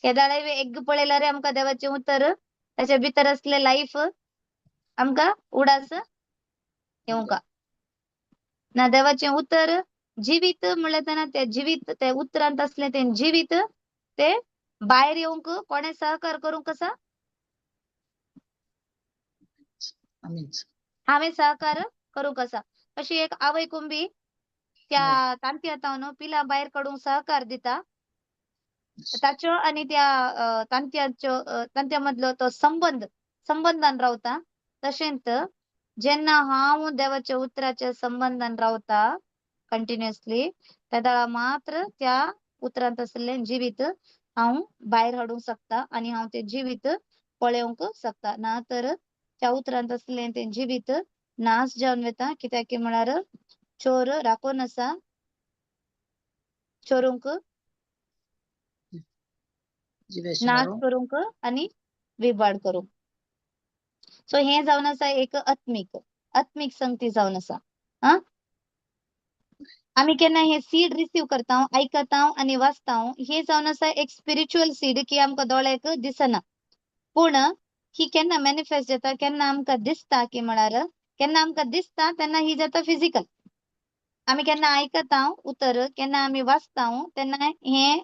केदाळाय एग्ग पळयल्यार आमकां देवाचें उतर ताच्या भितर आसलें लायफ आमकां उडास येवंका ना. देवाचें उतर जिवीत म्हणलें तेन्ना ते जिवीत ते उतरांत आसलें तें जिवीत ते भायर येवंक कोणें सहकार करूंक आसा? आमीच. हांवें सहकार करूंक आसा. अशी एक आवय कोंबी त्या तांतयां तावन पिलां भायर काडूंक सहकार दिता, ताच्यो आनी त्या तांतयांच्यो तांतयां मदलो तो संबंद संबंदान रावता. तशेंच जेन्ना हांव देवाच्या उतराच्या संबंदान रावता कंटिन्युअसली तेदाळा मात्र त्या उतरांत आसलें जिवीत हांव भायर हाडूंक शकता आनी हांव तें जिवीत पळोवंक शकता. ना तर त्या उतरांत आसलें तें जिवीत नाश जावन वता. कित्याक की म्हळ्यार चोर राखून आसा, चोरूंक, नाश करूंक आनी विबाड करूंक. सो हें जावन आसा एक आत्मीक आत्मीक संगती जावन आसा. आमी केन्ना हे सीड रिसीव करता, आयकता आनी वाचता, हे जावन आसा एक स्पिरिच्युअल सीड की आमकां दोळ्याक दिसना, पूण ही केन्ना मॅनिफेस्ट जाता, केन्ना आमकां दिसता की म्हळ्यार केन्ना आमकां दिसता तेन्ना ही जाता फिजिकल. आमी केन्ना आयकता उतर, केन्ना आमी वाचता तेन्ना हे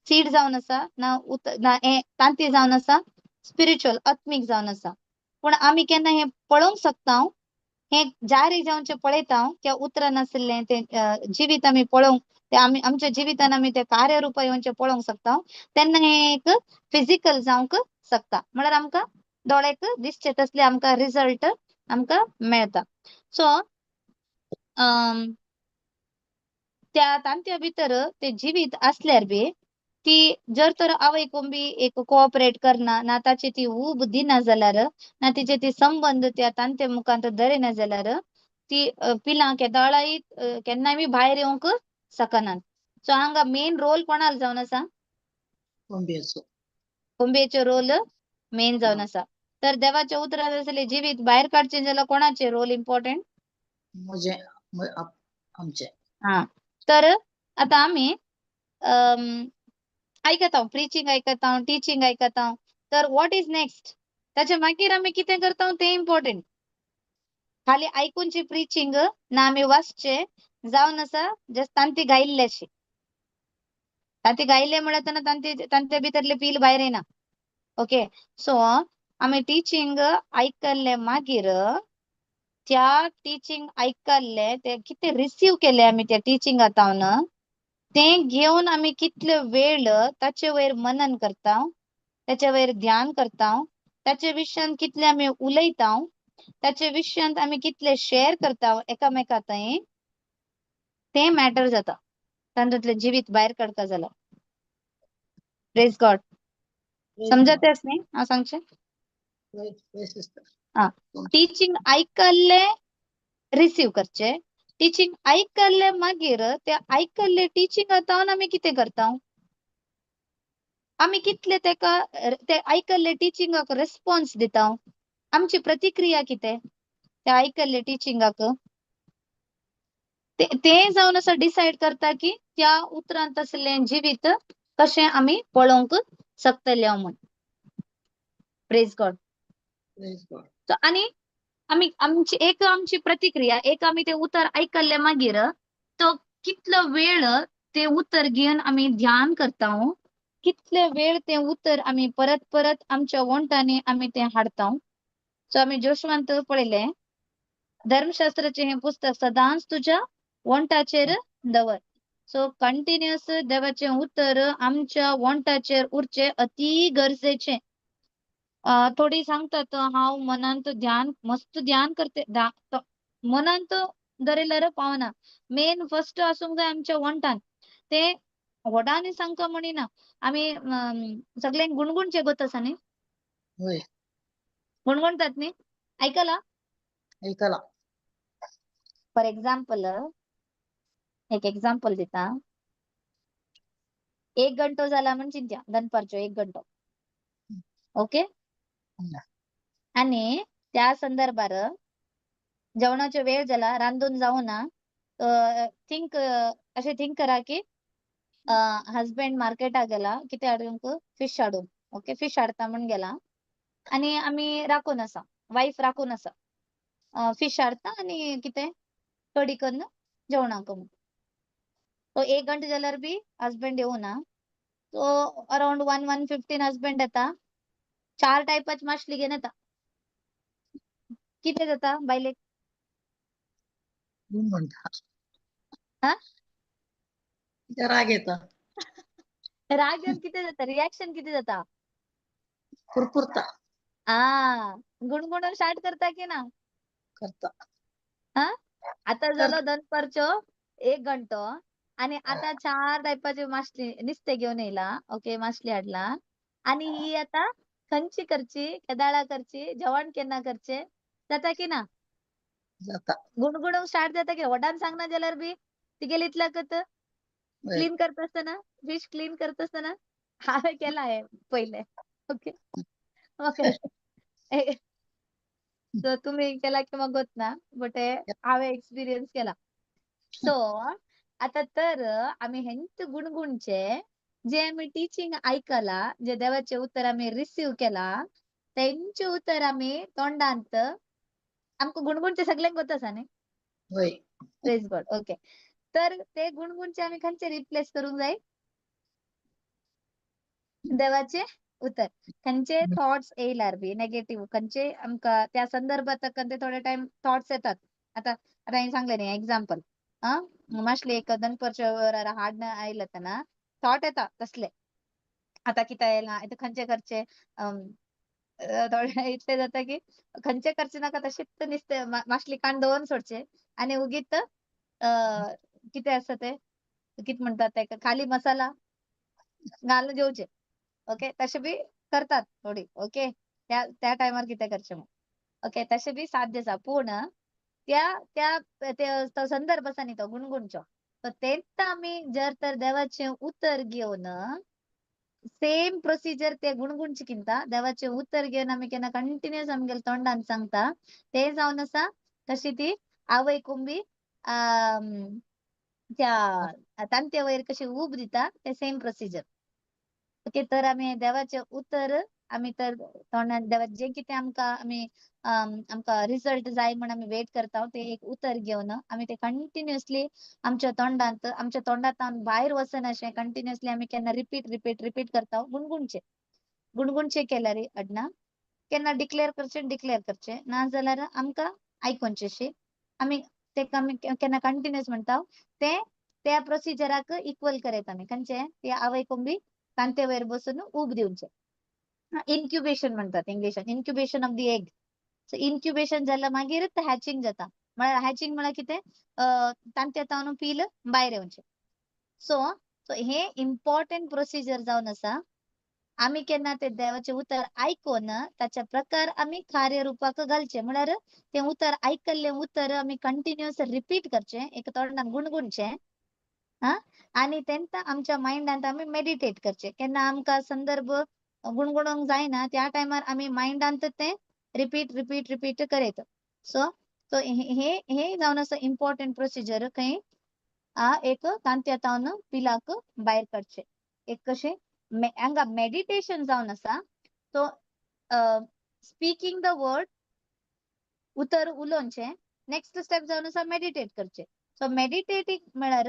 सीड जावन आसा ना उतर ना हे तांती जावन आसा, स्पिरिच्युअल आत्मीक जावन आसा. पूण आमी केन्ना हे पळोवंक शकता, हे जारी जावचे पळयता, त्या उतरान आशिल्लें तें जिवीत आमी पळोवंक, ते आमी आमच्या जिवितान आमी ते कार्यरुपा येवचे पळोवंक शकता, तेन्ना हें एक फिजिकल जावंक शकता. म्हळ्यार आमकां दोळ्याक दिसचे तसले आमकां रिजल्ट आमकां मेळता. सो त्या तांतया भितर ते जिवीत आसल्यार बी ती जर तर आवय कोंबी एक कोऑपरेट करना ना, ताची ती ऊब दिना जाल्यार ना, तिचे ती संबंद त्या तांत्या मुखांत धरिना जाल्यार ती पिलां केदाळाय केन्नाय बी भायर येवंक शकनात. सो हांगा मेन रोल कोणाल जावन आसा? कोंबयेचो. कोंबयेचो रोल मेन जावन आसा. तर देवाच्या उतरांत आसले जिवीत भायर काडचें जाल्यार कोणाचे रोल इम्पॉर्टंट? म्हजें, आमचें. हा, तर आतां आमी आयकता, प्रिचींग आयकता, टिचींग आयकता, तर what is next? ताच्या मागीर आमी कितें करता तें इम्पॉर्टंट. खाली आयकुनची प्रिचींग ना आमी वाचचे जावन आसा जस्ट तांती गायिल्ले अशी. तांती गायिल्ले म्हळ्यार तेन्ना तांती तांचे भितरले पील भायर येना. ओके, सो आमी टिचींग आयकल्ले मागीर त्या टिचींग आयकल्ले ते कितें रिसीव केले आमी त्या टिचिंगा तावन तें घेवन आमी कितले वेळ ताचे वयर मनन करता, ताचे वयर ध्यान करता, ताचे विशयान कितले आमी उलयता, ताचे विशयांत आमी कितले शेअर करता एकामेका थंय, तें मॅटर जाता. तातूंतलें जिवीत भायर काडका जाल्यार. प्रेज गॉड. समजतेस न्ही हांव सांगचें? आं, टिचींग आयकल्लें रिसीव करचें, टिचींग आयकल्लें मागीर ते आयकल्ले टिचींग तावन आमी कितें करता, आमी कितले तेका ते आयकल्ले टिचिंगाक रिस्पॉन्स दिता, आमची प्रतिक्रिया कितें त्या आयकल्ले टिचिंगाक? ते ते जावन आसा डिसायड करता की त्या उतरांत आसलें जिवीत कशें आमी पळोवंक शकतले म्हूण. Praise God. Praise God. So आनी आमी आमची एक आमची प्रतिक्रिया, एक आमी ते उतर आयकल्ले मागीर तो कितलो वेळ ते उतर घेवन आमी ध्यान करता, कितले वेळ ते उतर आमी परत परत आमच्या वोंठांनी आमी ते हाडता. सो आमी जोशवांत पळयलें, धर्मशास्त्राचें हें पुस्तक सदांच तुज्या वोंठाचेर दवर. सो कंटिन्युअस देवाचें उतर आमच्या वोंठाचेर उरचें अती गरजेचें. थोडी सांगतात हांव मनांत ध्यान मस्त ध्यान करते, मनांत दरेल्यार पावना. मेन फर्स्ट आसूंक जाय आमच्या वोंठान. ते व्हडांनी सांगता म्हणिना, आमी सगळ्यांक गुणगुणचे गोत आसा न्ही, हय. गुणगुणतात न्ही, आयकला? आयकला. फॉर एग्जाम्पल, एक एग्जाम्पल दिता. एक घंटो जाला म्हण चिंत्या, दनपारचो एक घंटो, ओके? आनी त्या संदर्भार जेवणाचो वेळ जाला, रांदून जावना, थिंक अशें थिंक करा की हजबंड मार्केटाक गेला कितें हाडूंक, फिश हाडूंक, ओके? फिश हाडता म्हण गेला आनी आमी राखून आसा, वायफ राखून आसा, फिश हाडता आनी कितें कडी कन्न जेवणाक म्हूण. सो एक घंटो जाल्यार बी हजबंड येवना. सो अरावंड 1 1:15 हजबंड येता, 4 टायपाची मासली घेवन येता. कितें जाता बायलेक? म्हणटा. हा? राग येता. राग येवन कितें जाता, रिएक्शन कितें जाता? कुरकुरता. आ, गुणगुणून स्टार्ट करता की ना? करता. हा? आतां जालो दनपारचो एक घंटो आनी आतां 4 टायपाची मासली नुस्तें घेवन येयला, ओके? मासली हाडला आनी ही आतां खंयची करची, केदाळा करची, जेवण केन्ना करचें, जाता की ना? जाता. गुणगुणूंक स्टार्ट जाता की व्हडान सांगना जाल्यार बी तिगेले इतल्याकच क्लीन करता आसतना, फिश क्लीन करता आसतना हांवें केलां हें पयलें, ओके? ओके, सो तुमी केला की म्हाका गोत ना, बट हे हांवें एक्सपिरियन्स केला. सो आतां तर आमी हेंच गुणगुणचे जे आमी टिचींग आयकला, जे देवाचें उतर आमी रिसीव केला, तेंचे उतर आमी तोंडांत आमकां गुणगुणचे सगल्यांक गोत आसा न्ही? हय. Praise God. Okay, तर ते गुणगुणचे आमी खंयचे रिप्लेस करूंक जाय? देवाचे उतर. खंयचे थॉट्स येयल्यार बी नेगेटीव, खंयचे आमकां त्या संदर्भात ते थोडे टायम थॉट्स येतात. आतां आतां हांवें सांगलें न्ही एग्जाम्पल, आं मातशें एक दनपारच्या वरार हाडन आयले तेन्ना थॉट येता तसले, आतां कितें येयलां, आतां खंयचे करचे, थोडे इतले जाता की खंयचे करचे नाका, तशेंच नुस्तें मासली काण दवरून सोडचे आनी उगीत कितें आसा तें कितें म्हणटात तेका, खाली मसाला घालून जेवचे, ओके? तशें बी करतात थोडी, ओके? त्या त्या टायमार कितें करचें म्हूण, ओके? तशें बी साध्य आसा, पूण त्या त्या तो संदर्भ आसा न्ही तो गुणगुणचो, तो तेंच आमी जर तर देवाचें उतर घेवन सेम प्रोसिजर ते गुणगुणचे किंता देवाचें उतर घेवन आमी केन्ना कंटिन्युअस आमगेले तोंडान सांगता, ते जावन आसा तशी ती आवय कोंबी त्या तांत्या वयर कशी ऊब दिता, ते सेम प्रोसिजर, ओके? तर आमी देवाचें उतर आमी तर तोंडान देवाचें जें कितें आमकां आमी आमकां रिजल्ट जाय म्हण आमी वेट करता, ते एक उतर घेवन आमी ते कंटिन्युअसली आमच्या तोंडांत, आमच्या तोंडांत भायर वचनाशें कंटिन्युअसली आमी केन्ना रिपीट रिपीट रिपीट करता, गुणगुणचे गुणगुणचे केल्यार अडना. केन्ना डिक्लेअर करचें, डिक्लेअर करचें ना जाल्यार आमकां आयकोनचें आमी तेका आमी केन्ना कंटिन्युअस म्हणटा ते त्या प्रोसिजराक इक्वल करयता आमी, खंयचे ते आवय कोंबी तांते वयर बसून ऊब दिवचे. इन्क्युबेशन म्हणतात इंग्लिशान, incubation of the egg. So incubation जाल्यार मागीर हॅचिंग जाता, म्हळ्यार हॅचिंग म्हळ्यार कितें, तांत्या तावन पील भायर येवचें. सो सो हे इम्पॉर्टंट प्रोसिजर जावन आसा. आमी केन्ना ते देवाचें उतर आयकून ताच्या प्रकार आमी कार्यरुपाक घालचें, म्हळ्यार तें उतर आयकल्लें उतर आमी कंटिन्युअस रिपीट करचें, एक तोंडान गुणगुणचें, हा, आनी तेंकां आमच्या मायंडांत आमी मेडिटेट करचें. केन्ना आमकां संदर्भ गुणगुणूंक जायना त्या टायमार आमी मायंडांत तें रिपीट रिपीट रिपीट करयत. सो सो हे हे जावन आसा इम्पॉर्टंट प्रोसिजर खंय एक तांत्या तावन पिलाक भायर काडचें. एक कशें हांगा मेडिटेशन जावन आसा तो स्पीकिंग the word, उतर उलोवचें. नेक्स्ट स्टेप जावन आसा मेडिटेट करचें. सो मेडिटेटींग म्हळ्यार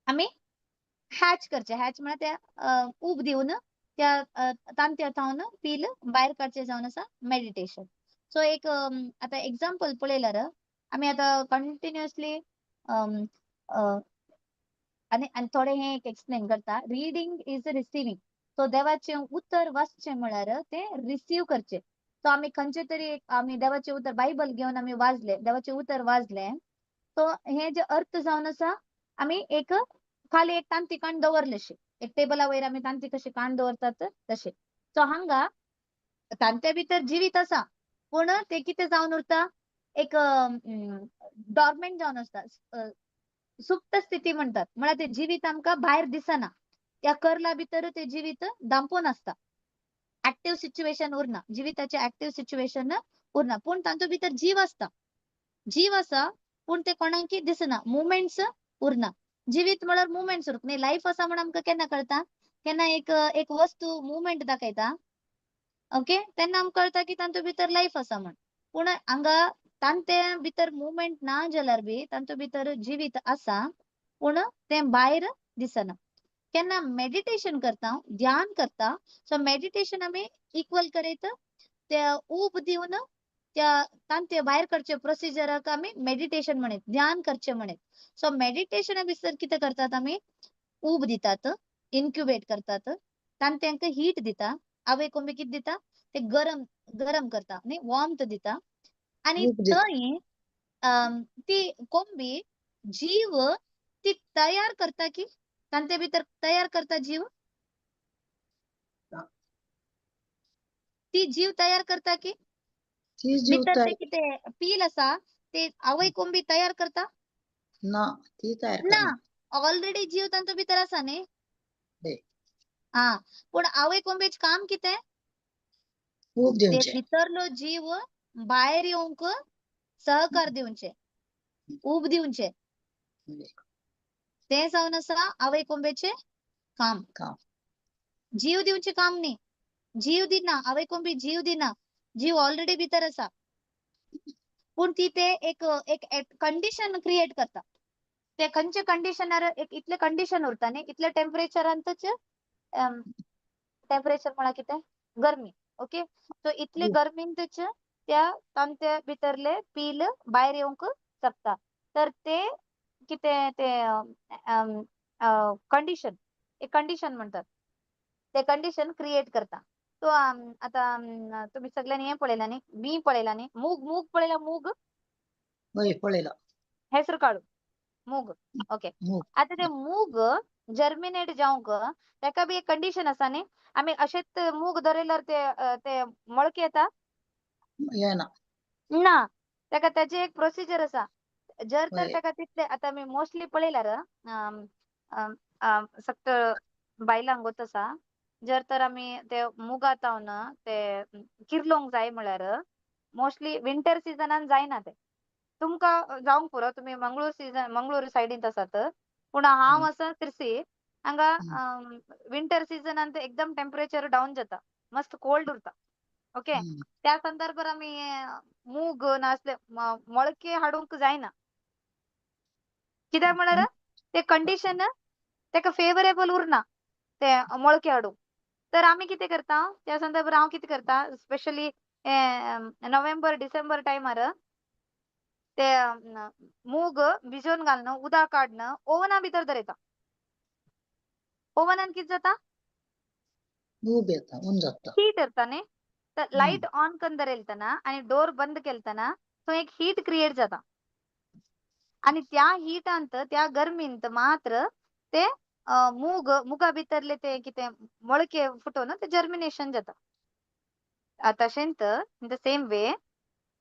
आमी हॅच करचें. हॅच म्हळ्यार त्या ऊब दिवन त्या तांत्या थावन पील भायर काडचें जावन आसा मेडिटेशन. सो एक आतां एग्जाम्पल पळयल्यार आमी आतां कंटिन्युअसली आनी आनी थोडें हें एक एक्सप्लेन करता. Reading is receiving. सो देवाचें उतर वाचचें म्हळ्यार तें रिसीव करचें. सो आमी खंयचे तरी एक आमी देवाचें उतर बायबल घेवन आमी वाचलें, देवाचें उतर वाचलें, सो हें जे अर्थ जावन आसा आमी एक खाली एक तांती काण दवरलेशें, एक टेबला वयर आमी तांती कशी काण दवरतात तशें. सो हांगा तांत्या भितर जिवीत आसा पूण तें कितें जावन उरता, एक डॉर्मेंट जावन आसता, सुप्त स्थिती म्हणटात. म्हळ्यार तें जिवीत आमकां भायर दिसना, त्या करला भितर तें जिवीत दांपून आसता, ऍक्टिव्ह सिच्युएशन उरना, जिविताचें ऍक्टिव्ह सिच्युएशन उरना, पूण तांचे भितर जीव आसता, जीव आसा पूण ते कोणाकी दिसना, मुवमेंट्स उरना. जिवीत म्हळ्यार मुवमेंट्स उरता न्ही. लायफ आसा म्हण आमकां केन्ना कळटा, केन्ना एक एक वस्तू मुवमेंट दाखयता, ओके, तेन्ना आमकां कळटा की तांचे भितर लायफ आसा म्हण. पूण हांगा तांचे भितर मुवमेंट ना जाल्यार बी तांचे भितर जिवीत आसा पूण तें भायर दिसना. केन्ना मेडिटेशन करता, ध्यान करता, सो मेडिटेशन आमी इक्वल करीत ते ऊब दिवन त्या तांचे भायर करचे प्रोसिजराक आमी मेडिटेशन म्हणीत, ध्यान करचें म्हणीत. सो मेडिटेशना भितर कितें करतात आमी, ऊब दितात, इन्क्युबेट करतात, तांकां हीट दिता, आवय कोंबी कितें दिता, ते गरम गरम करता न्ही, वॉर्मथ दिता, आनी थंय ती कोंबी जीव ती तयार करता की तांचे भितर तयार करता जीव, ती जीव तयार करता की भितर ते कितें पील आसा ते आवय कोंबी तयार करता ना, ती तयार ना, ऑलरेडी जीव तांचे भितर आसा न्ही. हा, पूण आवय कोंबयेचें काम कितें, भितरलो जीव भायर येवंक सहकार दिवचे, ऊब दिवचे, तें जावन आसा आवय कोंबयेचें काम. जीव दिवचें काम न्ही, जीव दिना आवय कोंबी, जीव दिना, जीव ऑलरेडी भितर आसा, पूण ती ते एक एक कंडिशन क्रिएट करता. ते खंयचे कंडिशनार एक इतलें कंडिशन उरता न्ही, इतल्या टेम्परेचरांतच, टेम्परेचर म्हळ्यार कितें, गरमी, ओके, सो इतले गरमींतच त्या तांच्या भितरले पील भायर येवंक शकता. तर ते कितें ते कंडिशन, एक कंडिशन म्हणटात, ते कंडिशन क्रिएट करता. सो आतां तुमी सगळ्यांनी हें पळयलां न्ही, बी पळयलां न्ही, मूग, मूग पळयला, मूग पळयला, हेसर काडू मूग, ओके. आतां ते मूग जर्मिनेट जावंक तेका बी एक कंडिशन आसा न्ही, आमी अशेंच मूग दवरल्यार ते ते मोळके येता येना ना, तेका तेजे एक प्रोसिजर आसा. जर तर तेका तितले आतां आमी मोस्टली पळयल्यार सक्त बायलांक वत आसा, जर तर आमी ते मुगा तावन ते किर्लोंक जाय म्हळ्यार मोस्टली विंटर सिजनान जायना ते, तुमकां जावंक पुरो, तुमी मंगळूर सिजन, मंगळूर सायडींत आसात, पूण हांव आसा सिरसी, हांगा विंटर सिजनान एकदम टेम्परेचर डावन जाता, मस्त कोल्ड उरता, ओके. त्या संदर्भार आमी मूग नासले मोळके हाडूंक जायना, कित्याक म्हळ्यार ते कंडिशन तेका फेवरेबल उरना ते मोळके हाडूंक. तर आमी कितें करता त्या संदर्भार हांव कितें करता, स्पेशली नोव्हेंबर डिसेंबर टायमार ते मूग भिजोवन घालून उदक काडून ओवना भितर दवरता. ओवनान कितें जाता, हीट येता न्ही, तर लायट ऑन करून दवरतना आनी डोर बंद केलतना थंय एक हीट क्रिएट जाता, आनी त्या हिटांत त्या गरमींत मात्र ते मूग मुगा भितरले ते कितें मोळके फुटोवन ते जर्मिनेशन जाता. तशेंच इन the same way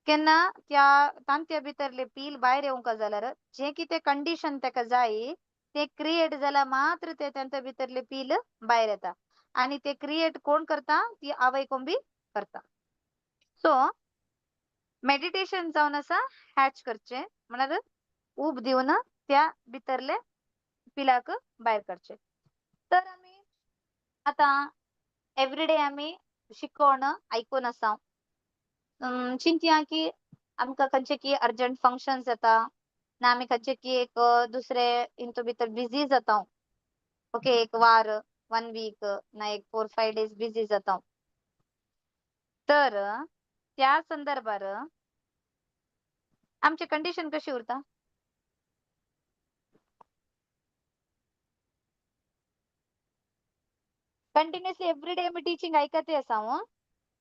केन्ना त्या तांत्या भितरले पील भायर येवंक जाल्यार जें कितें कंडिशन तेका जाय ते क्रिएट जाल्यार मात्र ते तांच्या भितरले पील भायर येता, आनी ते क्रिएट कोण करता, ती आवय कोंबी करता. सो मेडिटेशन जावन आसा हॅच करचें म्हळ्यार ऊब दिवन त्या भितरले पिलाक भायर काडचे. तर आमी आतां एवरीडे आमी शिकवण आयकून आसा. चिंतया की आमकां खंयचे की अर्जंट फंक्शन्स जाता ना, आमी खंयचे की एक दुसरे हितू भितर बिजी जाता. ओके, एक वार, वन वीक ना एक 4-5 डेज बिजी जाता. तर त्या संदर्भार आमची कंडिशन कशी उरता? कंटिन्युअसली एवरीडे आमी टिचींग आयकते आसा.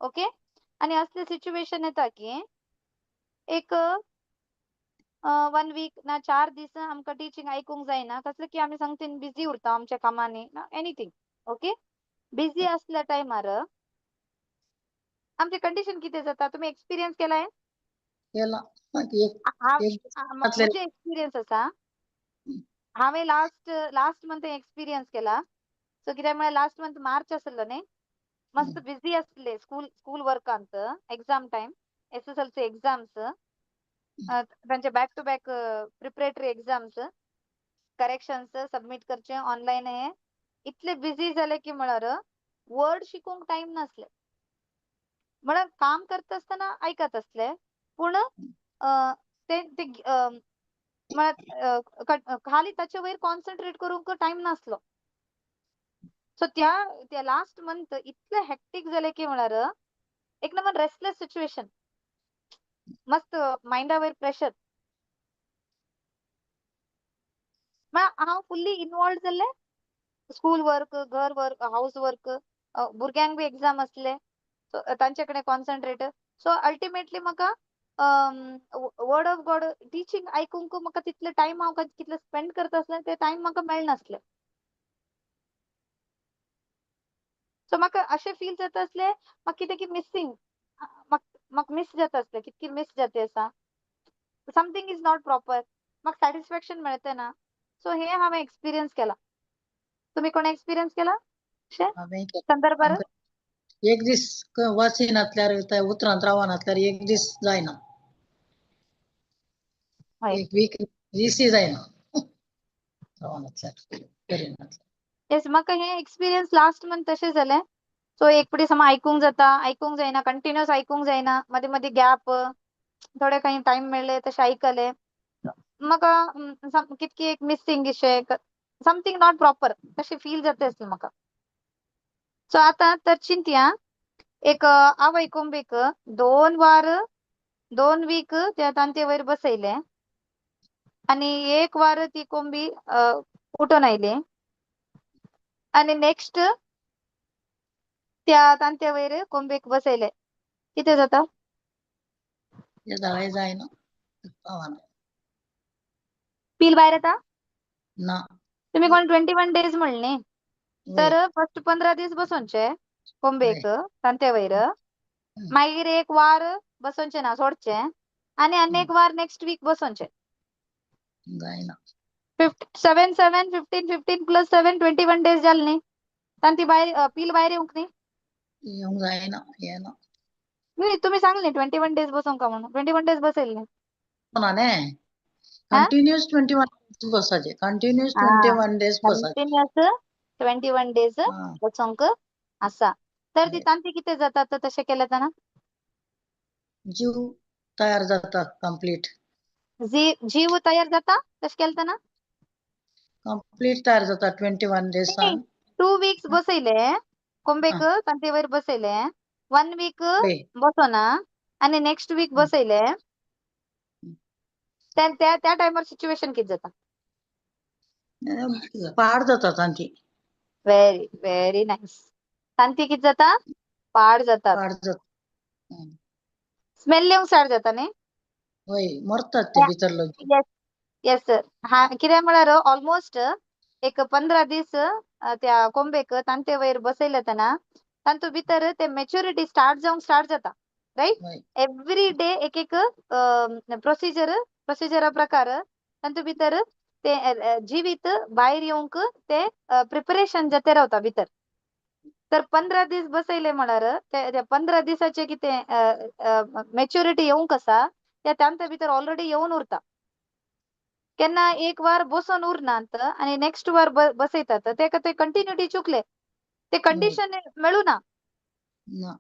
ओके, आनी असले सिच्युएशन येता की एक वन वीक ना 4 दीस आमकां टिचींग आयकूंक जायना, कसले की आमी समथींग बिजी उरता आमच्या कामांनी ना एनीथिंग. ओके, बिजी असल्या टायमार आमचे कंडिशन कितें जाता? तुमी एक्सपिरियन्स केलाय? केला. एक एक म्हजे एक्सपिरियन्स आसा, हांवें लास्ट लास्ट मंथ एक्सपिरियन्स केला. सो कित्याक म्हळ्यार लास्ट मंथ मार्च आसलो न्ही, मस्त बिजी आसले स्कूल स्कूल वर्कांत, exam time, SSLC exams, तांचे back to back preparatory exams, corrections submit करचे ऑनलायन, हे इतले बिजी जाले की म्हळ्यार वर्ड शिकूंक टायम नासले. म्हळ्यार काम करता आसतना आयकत आसले, पूण ते ते म्हळ्यार खाली ताचे वयर कॉन्सन्ट्रेट करूंक टायम नासलो. सो त्या त्या लास्ट मंथ इतले हेक्टीक जाले की म्हळ्यार एक नंबर रेस्टलेस सिच्युएशन, मस्त मायंडा वयर प्रेशर. म्हळ्यार हांव फुल्ली इनवॉल्व जाल्लें, स्कूल वर्क, घर वर्क, हावस वर्क, भुरग्यांक बी एग्जाम आसले, सो तांचे कडेन कॉन्सन्ट्रेट. सो अल्टिमेटली म्हाका वर्ड ऑफ गॉड टिचींग आयकूंक म्हाका तितले टायम हांव कितले स्पेंड करता आसलें ते टायम म्हाका मेळनासले. सो म्हाका अशें फील जाता आसलें म्हाका कितें की मिसींग, म्हाका मिस जाता आसलें, कितकी मिस जाता आसा, समथींग is not proper, म्हाका सॅटिस्फॅक्शन मेळता ना. सो हे हांवें एक्सपिरियन्स केला. तुमी कोणें एक्सपिरियन्स केला अशें हांवें संदर्भार? एक दीस वाचिनातल्यार, त्या उतरांत रावनातल्यार एक दीस जायना, एक वीक दीसय जायना रावनातल्यार, करिनातल्यार. येस, म्हाका हे एक्सपिरियन्स लास्ट मंथ तशें जालें. सो एक फावटी समज आयकूंक जाता, आयकूंक जायना, कंटिन्युअस आयकूंक जायना, मदीं मदीं गॅप, थोडे काही टायम मेळ्ळे तशें आयकलें, म्हाका कितकी एक मिसींग अशें, समथींग not proper तशें फील जाता आसलें म्हाका. सो आतां तर चिंतया, एक आवय कोंबीक 2 वार 2 वीक त्या तांचे वयर बसयलें आनी एक वार ती कोंबी उठून आयली आनी नेक्स्ट त्या तांत्या वयर कोंबेक बसयले, कितें जाता? जाय जायना, पावना. पील भायर येता? ना. तुमी कोण 21 डेज म्हणले न्ही, तर फर्स्ट 15 दीस बसोवचे कोंबेक तांत्या वयर, मागीर एक वार बसोवचे ना, सोडचे, आनी आनी एक वार नेक्स्ट वीक बसोवचे. जायना. 7 7 15 15 प्लस 7 21 डेज जाले न्ही, तांती भायर पील भायर येवंक न्ही? येवंक जायना, येना. न्ही, तुमी सांगले 21 डेज बसोवंक का म्हणून, 21 डेज बसयले न्ही. ना न्ही, कंटिन्युअस 21 डेज बसाचे, कंटिन्युअस 21 डेज बसाचे, कंटिन्युअस 21 डेज बसोवंक आसा. तर ती तांती कितें जाता तर तशें केलें जाता? जीव तयार जाता कंप्लीट. जीव तयार जाता तशें केलें जाता? कंप्लीट तयार जाता 21 डेज. 2 वीक्स बसयले कोंबेक तांचे वयर बसयले, 1 वीक बसोना आनी नेक्स्ट वीक बसयले, त्या त्या टायमार सिच्युएशन कितें जाता? पाड जाता तांची. Very very nice. तांती कितें जाता? पाड जातात. पाड जाता. स्मेल येवंक स्टार्ट जाता न्ही? हय, मरतात ते भितरलो. येस येस सर. हा, कित्याक म्हळ्यार ऑलमोस्ट एक 15 दीस त्या कोंबेक तांते वयर बसयले तेन्ना तातूंत भितर ते मेच्युरिटी स्टार्ट जावंक स्टार्ट जाता, रायट? एवरी डे एक एक प्रोसिजर, प्रोसिजरा प्रकार तातूंत भितर ते जिवीत भायर येवंक ते प्रिपरेशन जाते रावता भितर. तर 15 दीस बसयले म्हळ्यार ते 15 दिसाचे कितें मेच्युरिटी येवंक आसा त्या तांचे भितर ऑलरेडी येवन उरता. केन्ना एक वार बसोन उरनात आनी नेक्स्ट वार बसयतात, तेका ते कंटिन्युटी चुकले, ते कंडिशन मेळूना. ना,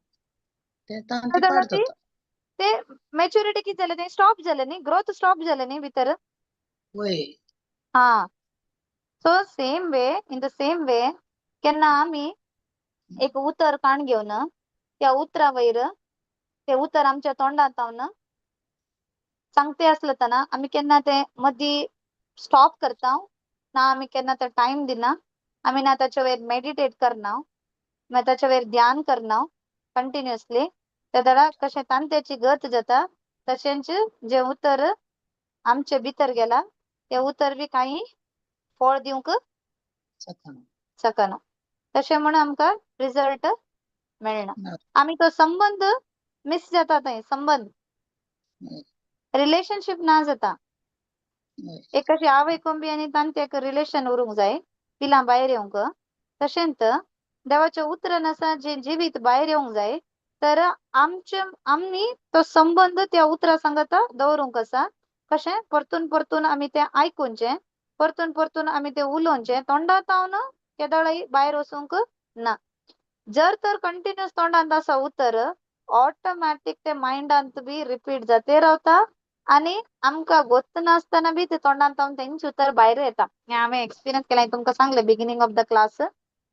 ते तांती पाड जाता. ते मॅच्युरिटी कितें जालें, ते स्टॉप जालें न्ही, ग्रोथ स्टॉप जालें न्ही भितर. वय. हा, so same way, in the same way केन्ना आमी एक उतर काण घेवन त्या उतरा वयर ते उतर आमच्या तोंडांत जावन सांगते आसले तेन्ना आमी केन्ना ते मदीं स्टॉप करता ना, आमी केन्ना ते टायम दिना, आमी ना ताच्या वयर मेडिटेट करना, मागीर ताच्या वयर ध्यान करना कंटिन्युअसली. त्या वेळार कशें तांत्याची गत जाता, तशेंच जें उतर आमचे भितर गेला तें उतर बी कांय फळ दिवंक शकना. शकना. तशें म्हूण आमकां रिजल्ट मेळना. ना. आमी तो संबंद मिस जाता, थंय संबंद रिलेशनशीप ना जाता. एक कशी आवय कोंबी आनी तांत्याक रिलेशन उरूंक जाय पिलां भायर येवंक, तशेंच देवाच्या उतरान आसा जें जिवीत भायर येवंक जाय, तर आमचे आमी तो संबंद त्या उतरा सांगता दवरूंक आसा. कशें परतून परतून आमी तें आयकुचें, परतून परतून आमी तें उलोवचें, तोंडांत जावन केदळय भायर वचूंक ना. जर तर कंटिन्युअस तोंडांत आसा उतर, ऑटोमॅटीक ते मायंडांत बी रिपीट जाते रावता आनी आमकां गोत्त नासतना बी ते तोंडांत जावन तेंच उतर भायर येता. हें हांवें एक्सपिरियन्स केलां, तुमकां सांगलें बिगिनींग ऑफ the class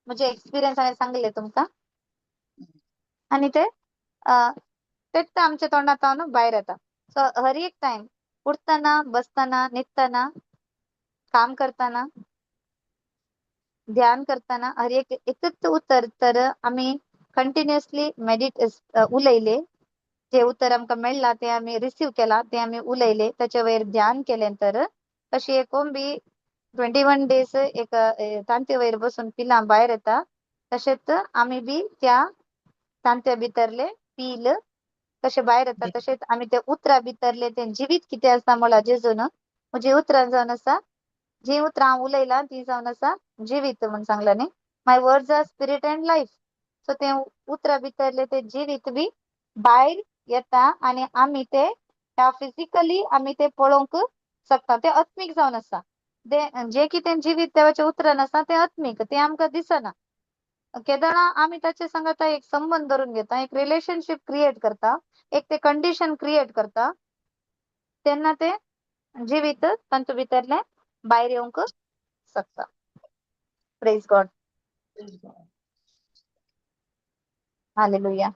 म्हजे एक्सपिरियन्स हांवें सांगले तुमकां. आनी ते तेच आमच्या तोंडांत जावन भायर येता. सो हर एक टायम उठतना, बसतना, न्हिदतना, काम करतना, ध्यान करतना हर एक एकच उतर तर आमी कंटिन्युअसली मेडिट उलयले, जे उतर आमकां मेळ्ळां तें आमी रिसीव केलां, तें आमी उलयले, ताचे वयर ध्यान केलें तर अशी एक कोंबी 21 डेज एक तांत्या वयर बसून पिलां भायर येता, तशेंच आमी बी त्या तांत्या भितरले पील कशें भायर येता, तशेंच आमी ते उतरां भितरले तें जिवीत कितें आसा म्हळ्यार जेजून म्हजी उतरां जावन आसा, जी उतरां हांव उलयलां ती जावन आसा जिवीत म्हूण सांगलां न्ही. My words are spirit and life. So तें उतरां भितरले ते जिवीत बी भायर येता आनी आमी ते त्या फिजिकली आमी ते पळोवंक शकता. ते आत्मीक जावन आसा, ते जे कितें जिवीत देवाच्या उतरान आसा तें आत्मीक, तें आमकां दिसना. केदळा आमी ताचे सांगाता एक संबंद धरून घेता, एक रिलेशनशीप क्रिएट करता, एक ते कंडिशन क्रिएट करता, तेन्ना ते जिवीत तांतू भितरलें भायर येवंक शकता. Praise God. Hallelujah.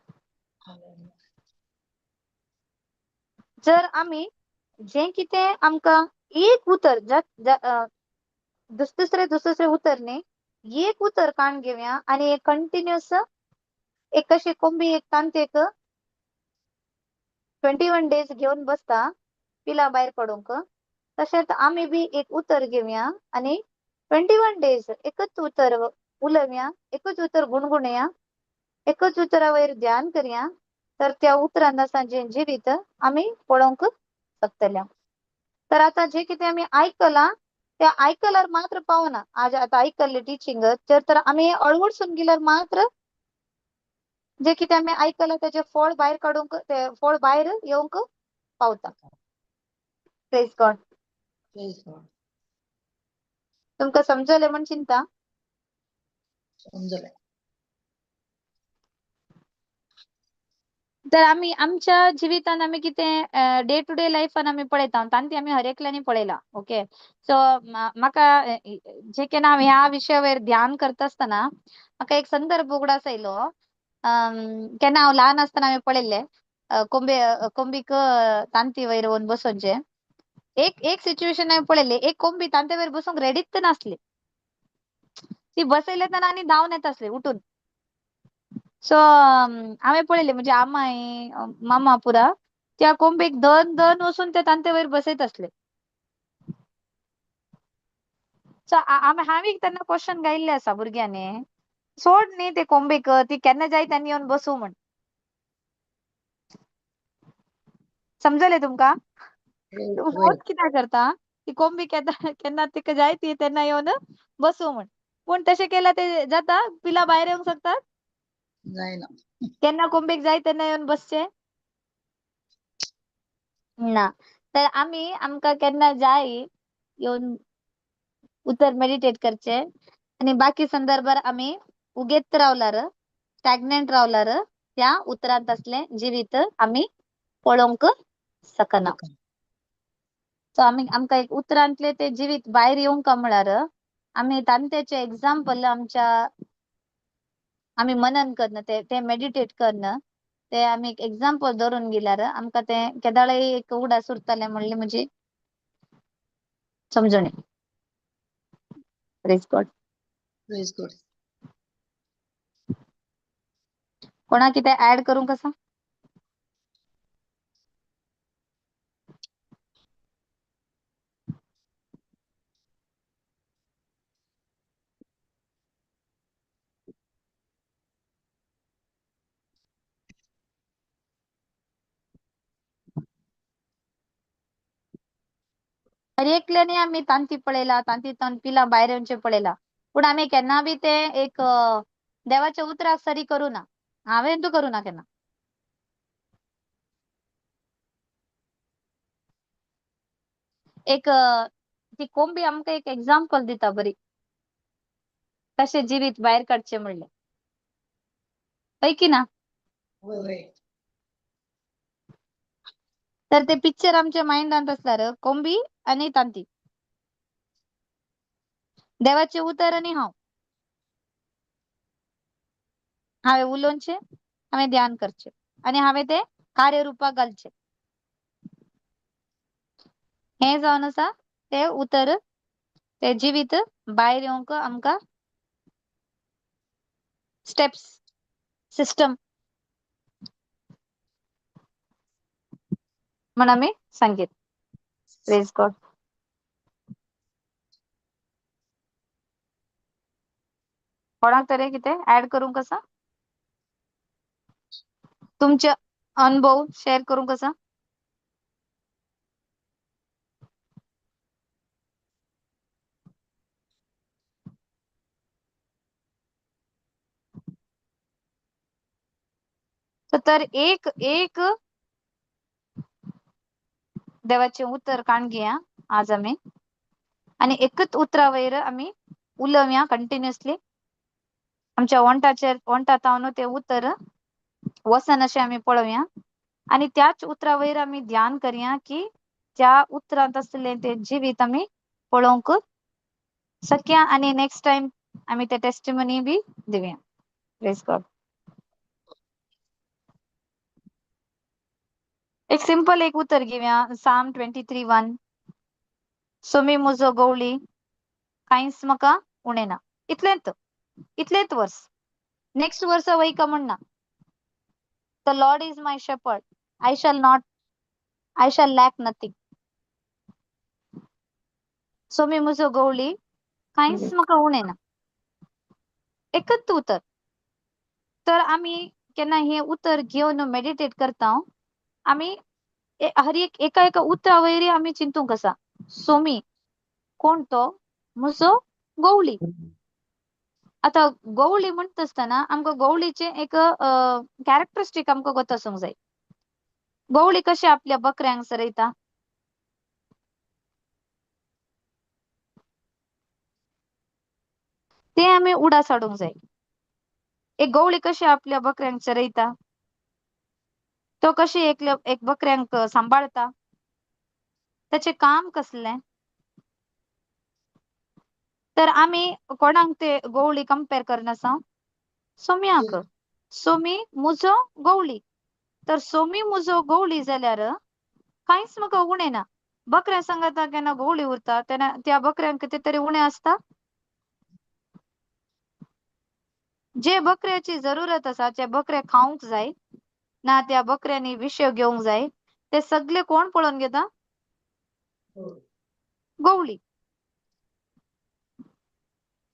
जर आमी जें कितें आमकां एक उतर दुसरे दुसरे उतर न्ही, एक उतर काण घेवया आनी एक कंटिन्युअस एक कशी कोंबी एक तांतेक 21 डेज घेवन बसता पिलां भायर पडूंक, तशेंच आमी बी एक उतर घेवया आनी 21 डेज एकच उतर उलोवया, एकच उतर गुणगुणया, एकच उतरा वयर ध्यान करया, तर त्या उतरान आसा जें जिवीत आमी पळोवंक शकतले. तर आतां जें कितें आमी आयकलां ते आयकल्यार मात्र पावना. आज आतां आयकल्लें टिचींग जर तर आमी अळवडसून गेल्यार मात्र जे कितें आमी आयकलां तेजें फळ भायर काडूंक, ते फळ भायर येवंक पावता. Praise God. Praise God. तुमकां समजलें म्हण चिंता? समजलें. तर आमी आमच्या जिवितान आमी कितें डे टू डे लायफान आमी पळयता, तांती आमी हर एकल्यांनी पळयला. ओके, सो म्हाका जे केन्ना हांव ह्या विशया वयर ध्यान करता आसतना म्हाका एक संदर्भ उगडास आयलो. केन्ना हांव ल्हान आसतना हांवें पळयल्लें कोंबे कोंबीक तांती वयर वचून बसोवचें. एक एक सिच्युएशन हांवें पळयल्लें, एक कोंबी तांत्या वयर बसूंक रेडीच नासली, ती बसयले तेन्ना आनी धांवन येता आसली उठून. सो हांवें पळयलें म्हणजे आमाय मामा पुरा त्या कोंबीक दन दन वचून ते तांते वयर बसयत आसले. सो हांवें तेन्ना क्वेश्चन गायिल्लें आसा भुरग्यांनी, सोड न्ही ते कोंबीक, ती केन्ना जाय तेन्ना येवन बसूं म्हण. समजलें तुमकां? फोर्स कित्याक करता, ती कोंबी केन्ना केन्ना तिका जाय ती तेन्ना येवन बसूं म्हण. पूण तशें केल्यार ते जाता, पिलां भायर येवंक शकतात? जायना. केन्ना कोंबीक जाय तेन्ना येवन बसचें ना. तर आमी आमकां केन्ना जाय येवन उतर मेडिटेट करचे आनी बाकी संदर्भार आमी उगेत रावलार, स्टॅग्नंट रावलार त्या उतरांत असलें जिवीत आमी पळोवंक शकना. सो आमी आमकां एक उतरांतले ते जिवीत भायर येवंक म्हळ्यार आमी तांतेचे एग्जाम्पल आमच्या आमी मनन करणं, ते ते मेडिटेट करणं, ते आमी एक एग्जाम्पल धरून गेल्यार आमकां ते केदाळय एक उडास उरतलें म्हणली म्हजी समजणी. Praise God. Praise God. कोणा कितें ऍड करूंक आसा? हर एकल्यानी आमी तांती पळयला, तांती तावन पिलां भायर येवचें पळयला, पूण आमी केन्ना बी ते एक देवाच्या उतराक सरी करूं ना. हांवें तूं करूं ना केन्ना. एक ती कोंबी आमकां एक एग्जाम्पल दिता बरी, कशें जिवीत भायर काडचें म्हणलें, हय की ना? वय वय. तर ते पिक्चर आमच्या मायंडांत आसल्यार कोंबी आनी तांती, देवाचें उतर आनी हांव, हांवें उलोवचें, हांवें ध्यान करचें आनी हांवें तें कार्यरुपाक घालचें. हें जावन आसा तें उतर, तें जिवीत भायर येवंक आमकां स्टेप्स, सिस्टम म्हण आमी सांगीत. Praise God. कोणाक तरी कितें ऍड करूंक आसा? तुमचे अनुभव शेअर करूंक आसा? तर एक एक देवाचें उतर काण घेया आज आमी आनी एकच उतरा वयर आमी उलोवया कंटिन्युअसली. आमच्या ओंठाचेर ओंठा तावन तें उतर वसन अशें आमी पळोवया आनी त्याच उतरा वयर आमी ध्यान करया की त्या उतरांत आसलें तें जिवीत आमी पळोवंक शकया आनी नेक्स्ट टायम आमी ते टेस्टिमनी बी दिवया. Praise God. एक सिंपल एक उतर घेवया, साम 23:1. सोमी मुजो गवळी, कांयच म्हाका उणें ना. इतलेंच, इतलेंच वर्स. नेक्स्ट वर्सा वयका म्हणना. The Lord is my shepherd, I shall not, I shall lack nothing. Somi मुजो गवळी, कांयच म्हाका उणें ना. एकच उतर. तर आमी केन्ना हें उतर घेवन मेडिटेट करता, आमी हर एक एका एका उतरा वयर आमी चिंतूंक आसा. सोमी कोण तो? मुजो गवळी. आतां गवळी म्हणटा आसतना आमकां गवळीचें एक कॅरेक्टरिस्टीक आमकां गोत आसूंक जाय. गवळी कशें आपल्या बकऱ्यांक चरयता? ते आमी उडास हाडूंक जाय. एक गवळी कशी आपल्या बकऱ्यांक चरयता, तो कशी एकल्या एक बकऱ्यांक सांबाळता, ताचें काम कसलें? तर आमी कोणाक ते गवळी कंपेर करनासा? सोम्याक. सोमी मुजो गवळी. तर सोमी मुजो गवळी जाल्यार कांयच म्हाका उणें ना. बकऱ्यां सांगाता केन्ना गवळी उरता तेन्ना त्या बकऱ्यांक कितें तरी उणें आसता? जे बकऱ्याची जरुरत आसा, जे बकरे खावंक जाय ना, त्या बकऱ्यांनी विशय घेवंक जाय, ते सगळे कोण पळोवन घेता? गवळी.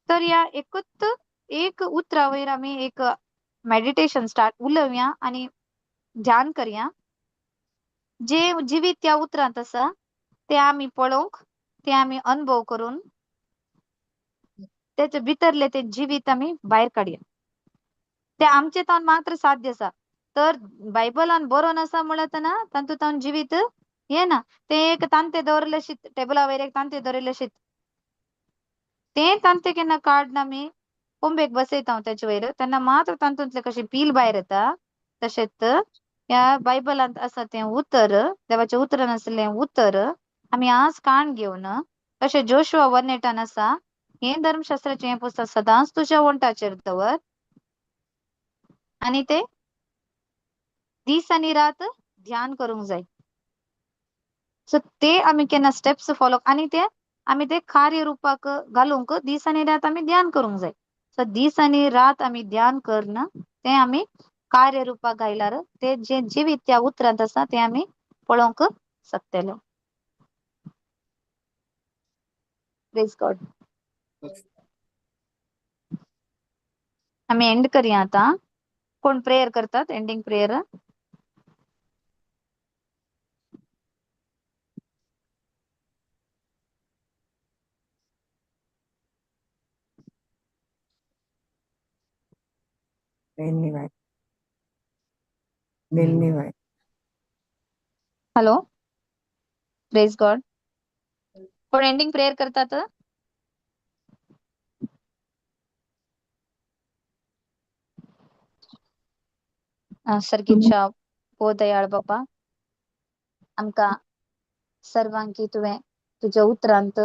तर ह्या एकूच एक उतरा वयर आमी एक मेडिटेशन स्टार्ट उलोवया आनी ध्यान करया. जे जिवीत त्या उतरांत आसा ते आमी पळोवंक, ते आमी अनुभव करून तेचे भितरले ते जिवीत आमी भायर काडया. ते आमचे तावन मात्र साध्य आसा. तर बायबलान बरोवन आसा म्हणल्यार तातूंत तावन जिवीत येना. तें एक तांतें दवरलें शीत टेबला वयर एक तांतें दवरिल्लें शीत, तें तांतें केन्ना काडून आमी कोंबेक बसयता हांव तेजे वयर, तेन्ना मात्र तातूंतलें कशें पील भायर येता. तशेंच ह्या बायबलांत आसा तें उतर, देवाचें उतरान आसलें उतर आमी आज काण घेवन तशें जोशुआ 1:8 आसा, हें धर्मशास्त्राचें हें पुस्तक सदांच तुज्या वंठाचेर दवर आनी ते दीस आनी रात ध्यान करूंक जाय. सो ते आमी केन्ना स्टेप्स फॉलो आनी ते आमी ते कार्य रुपाक घालूंक दीस आनी रात आमी ध्यान करूंक जाय. सो दीस आनी रात आमी ध्यान करन ते आमी कार्य रुपाक घायल्यार ते जे जिवीत त्या उतरांत आसा ते आमी पळोवंक शकतले. Praise God. आमी एंड करया आतां. कोण प्रेयर करतात? Ending prayer. धन्यवाद. धन्यवाद. हॅलो, प्रेज गॉड. कोण एंडिंग प्रेयर करतात? सर्गीच्या भोव दयाळ बापा, आमकां सर्वांकी तुवें तुज्या उतरांत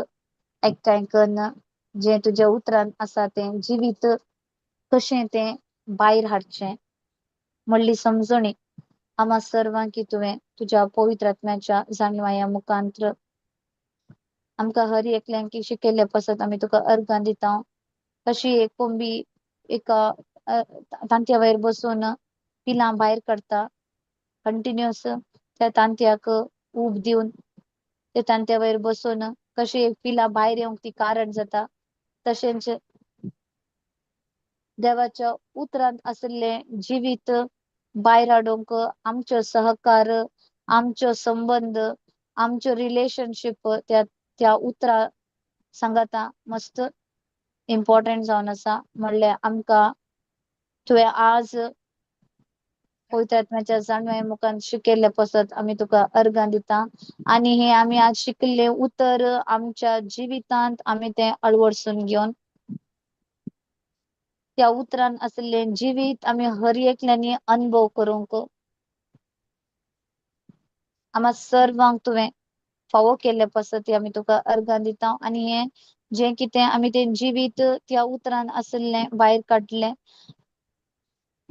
एकठांय कन्न जें तुज्या उतरांत आसा तें जिवीत कशें तें भायर हाडचें म्हणली समजणी आमा सर्वांकी तुवें तुज्या पवित्र आत्म्याच्या जाणवाया मुखांत्र आमकां हर एकल्यांकी शिकयल्ले पासत आमी तुका अर्गां दिता. कशी एक कोंबी एका तांतया वयर बसून पिलां भायर काडटा, कंटिन्युअस त्या तांतयाक ऊब दिवन त्या तांतया वयर बसून कशी एक पिलां भायर येवंक ती कारण जाता, तशेंच देवाच्या उतरांत आशिल्लें जिवीत भायर हाडूंक आमचो सहकार, आमचो संबंद, आमचो रिलेशनशीप त्या त्या उतरा सांगाता मस्त इम्पॉर्टंट जावन आसा. म्हणल्यार आमकां तुवें आज पवित्र आत्म्याच्या जाणवाय मुखान शिकयल्ले पासत आमी तुका अर्गां दिता आनी हे आमी आज शिकिल्लें उतर आमच्या जिवितांत आमी तें अळवडसून घेवन त्या उतरान आशिल्लें जिवीत आमी हर एकल्यांनी अनुभव करूंक आमा सर्वांक तुवें फावो केल्ले पासत आमी तुका अर्गां दिता. आनी हें जें कितें आमी तें जिवीत त्या उतरान आशिल्लें भायर काडलें,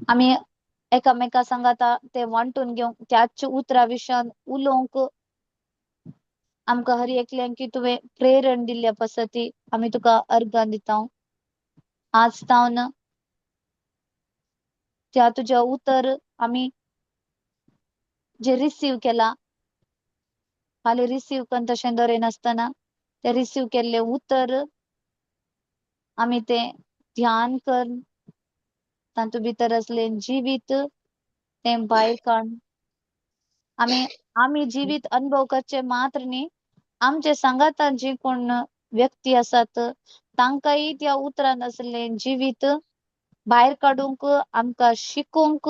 आमी एकामेका सांगाता ते वांटून घेवंक त्याच उतरा विशयान उलोवंक आमकां हर एकल्यांकी तुवें प्रेरण दिल्ल्या पासती आमी तुका अर्गां दिता. आज तावन त्या तुज्या उतर आमी जे रिसीव केला, खाली रिसीव करून तशें दवरिनासतना ते रिसीव केल्ले उतर आमी तें ध्यान कर, तातूंत भितर आसलें जिवीत तें भायर काड आमी आमी जिवीत अनुभव करचे मात्र न्ही, आमचे सांगातान जी कोण व्यक्ती आसात तांकांय त्या उतरान आसलें जिवीत भायर काडूंक आमकां शिकोवंक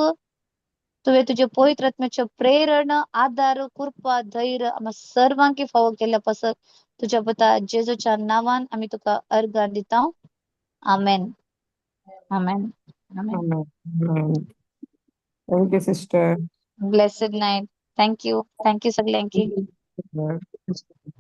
तुवें तुजे पवित्र आत्म्याचें प्रेरण, आदार, कृपा, धैर्य आमकां सर्वांकी फावो केल्ल्या पासत तुज्या पुता जेजूच्या नांवान आमी तुका अर्गां दिता. आमेन. आमेन. आमेन. Amen. Thank you, sister. Blessed night. Thank you. Thank you सगळ्यांकी. Thank you.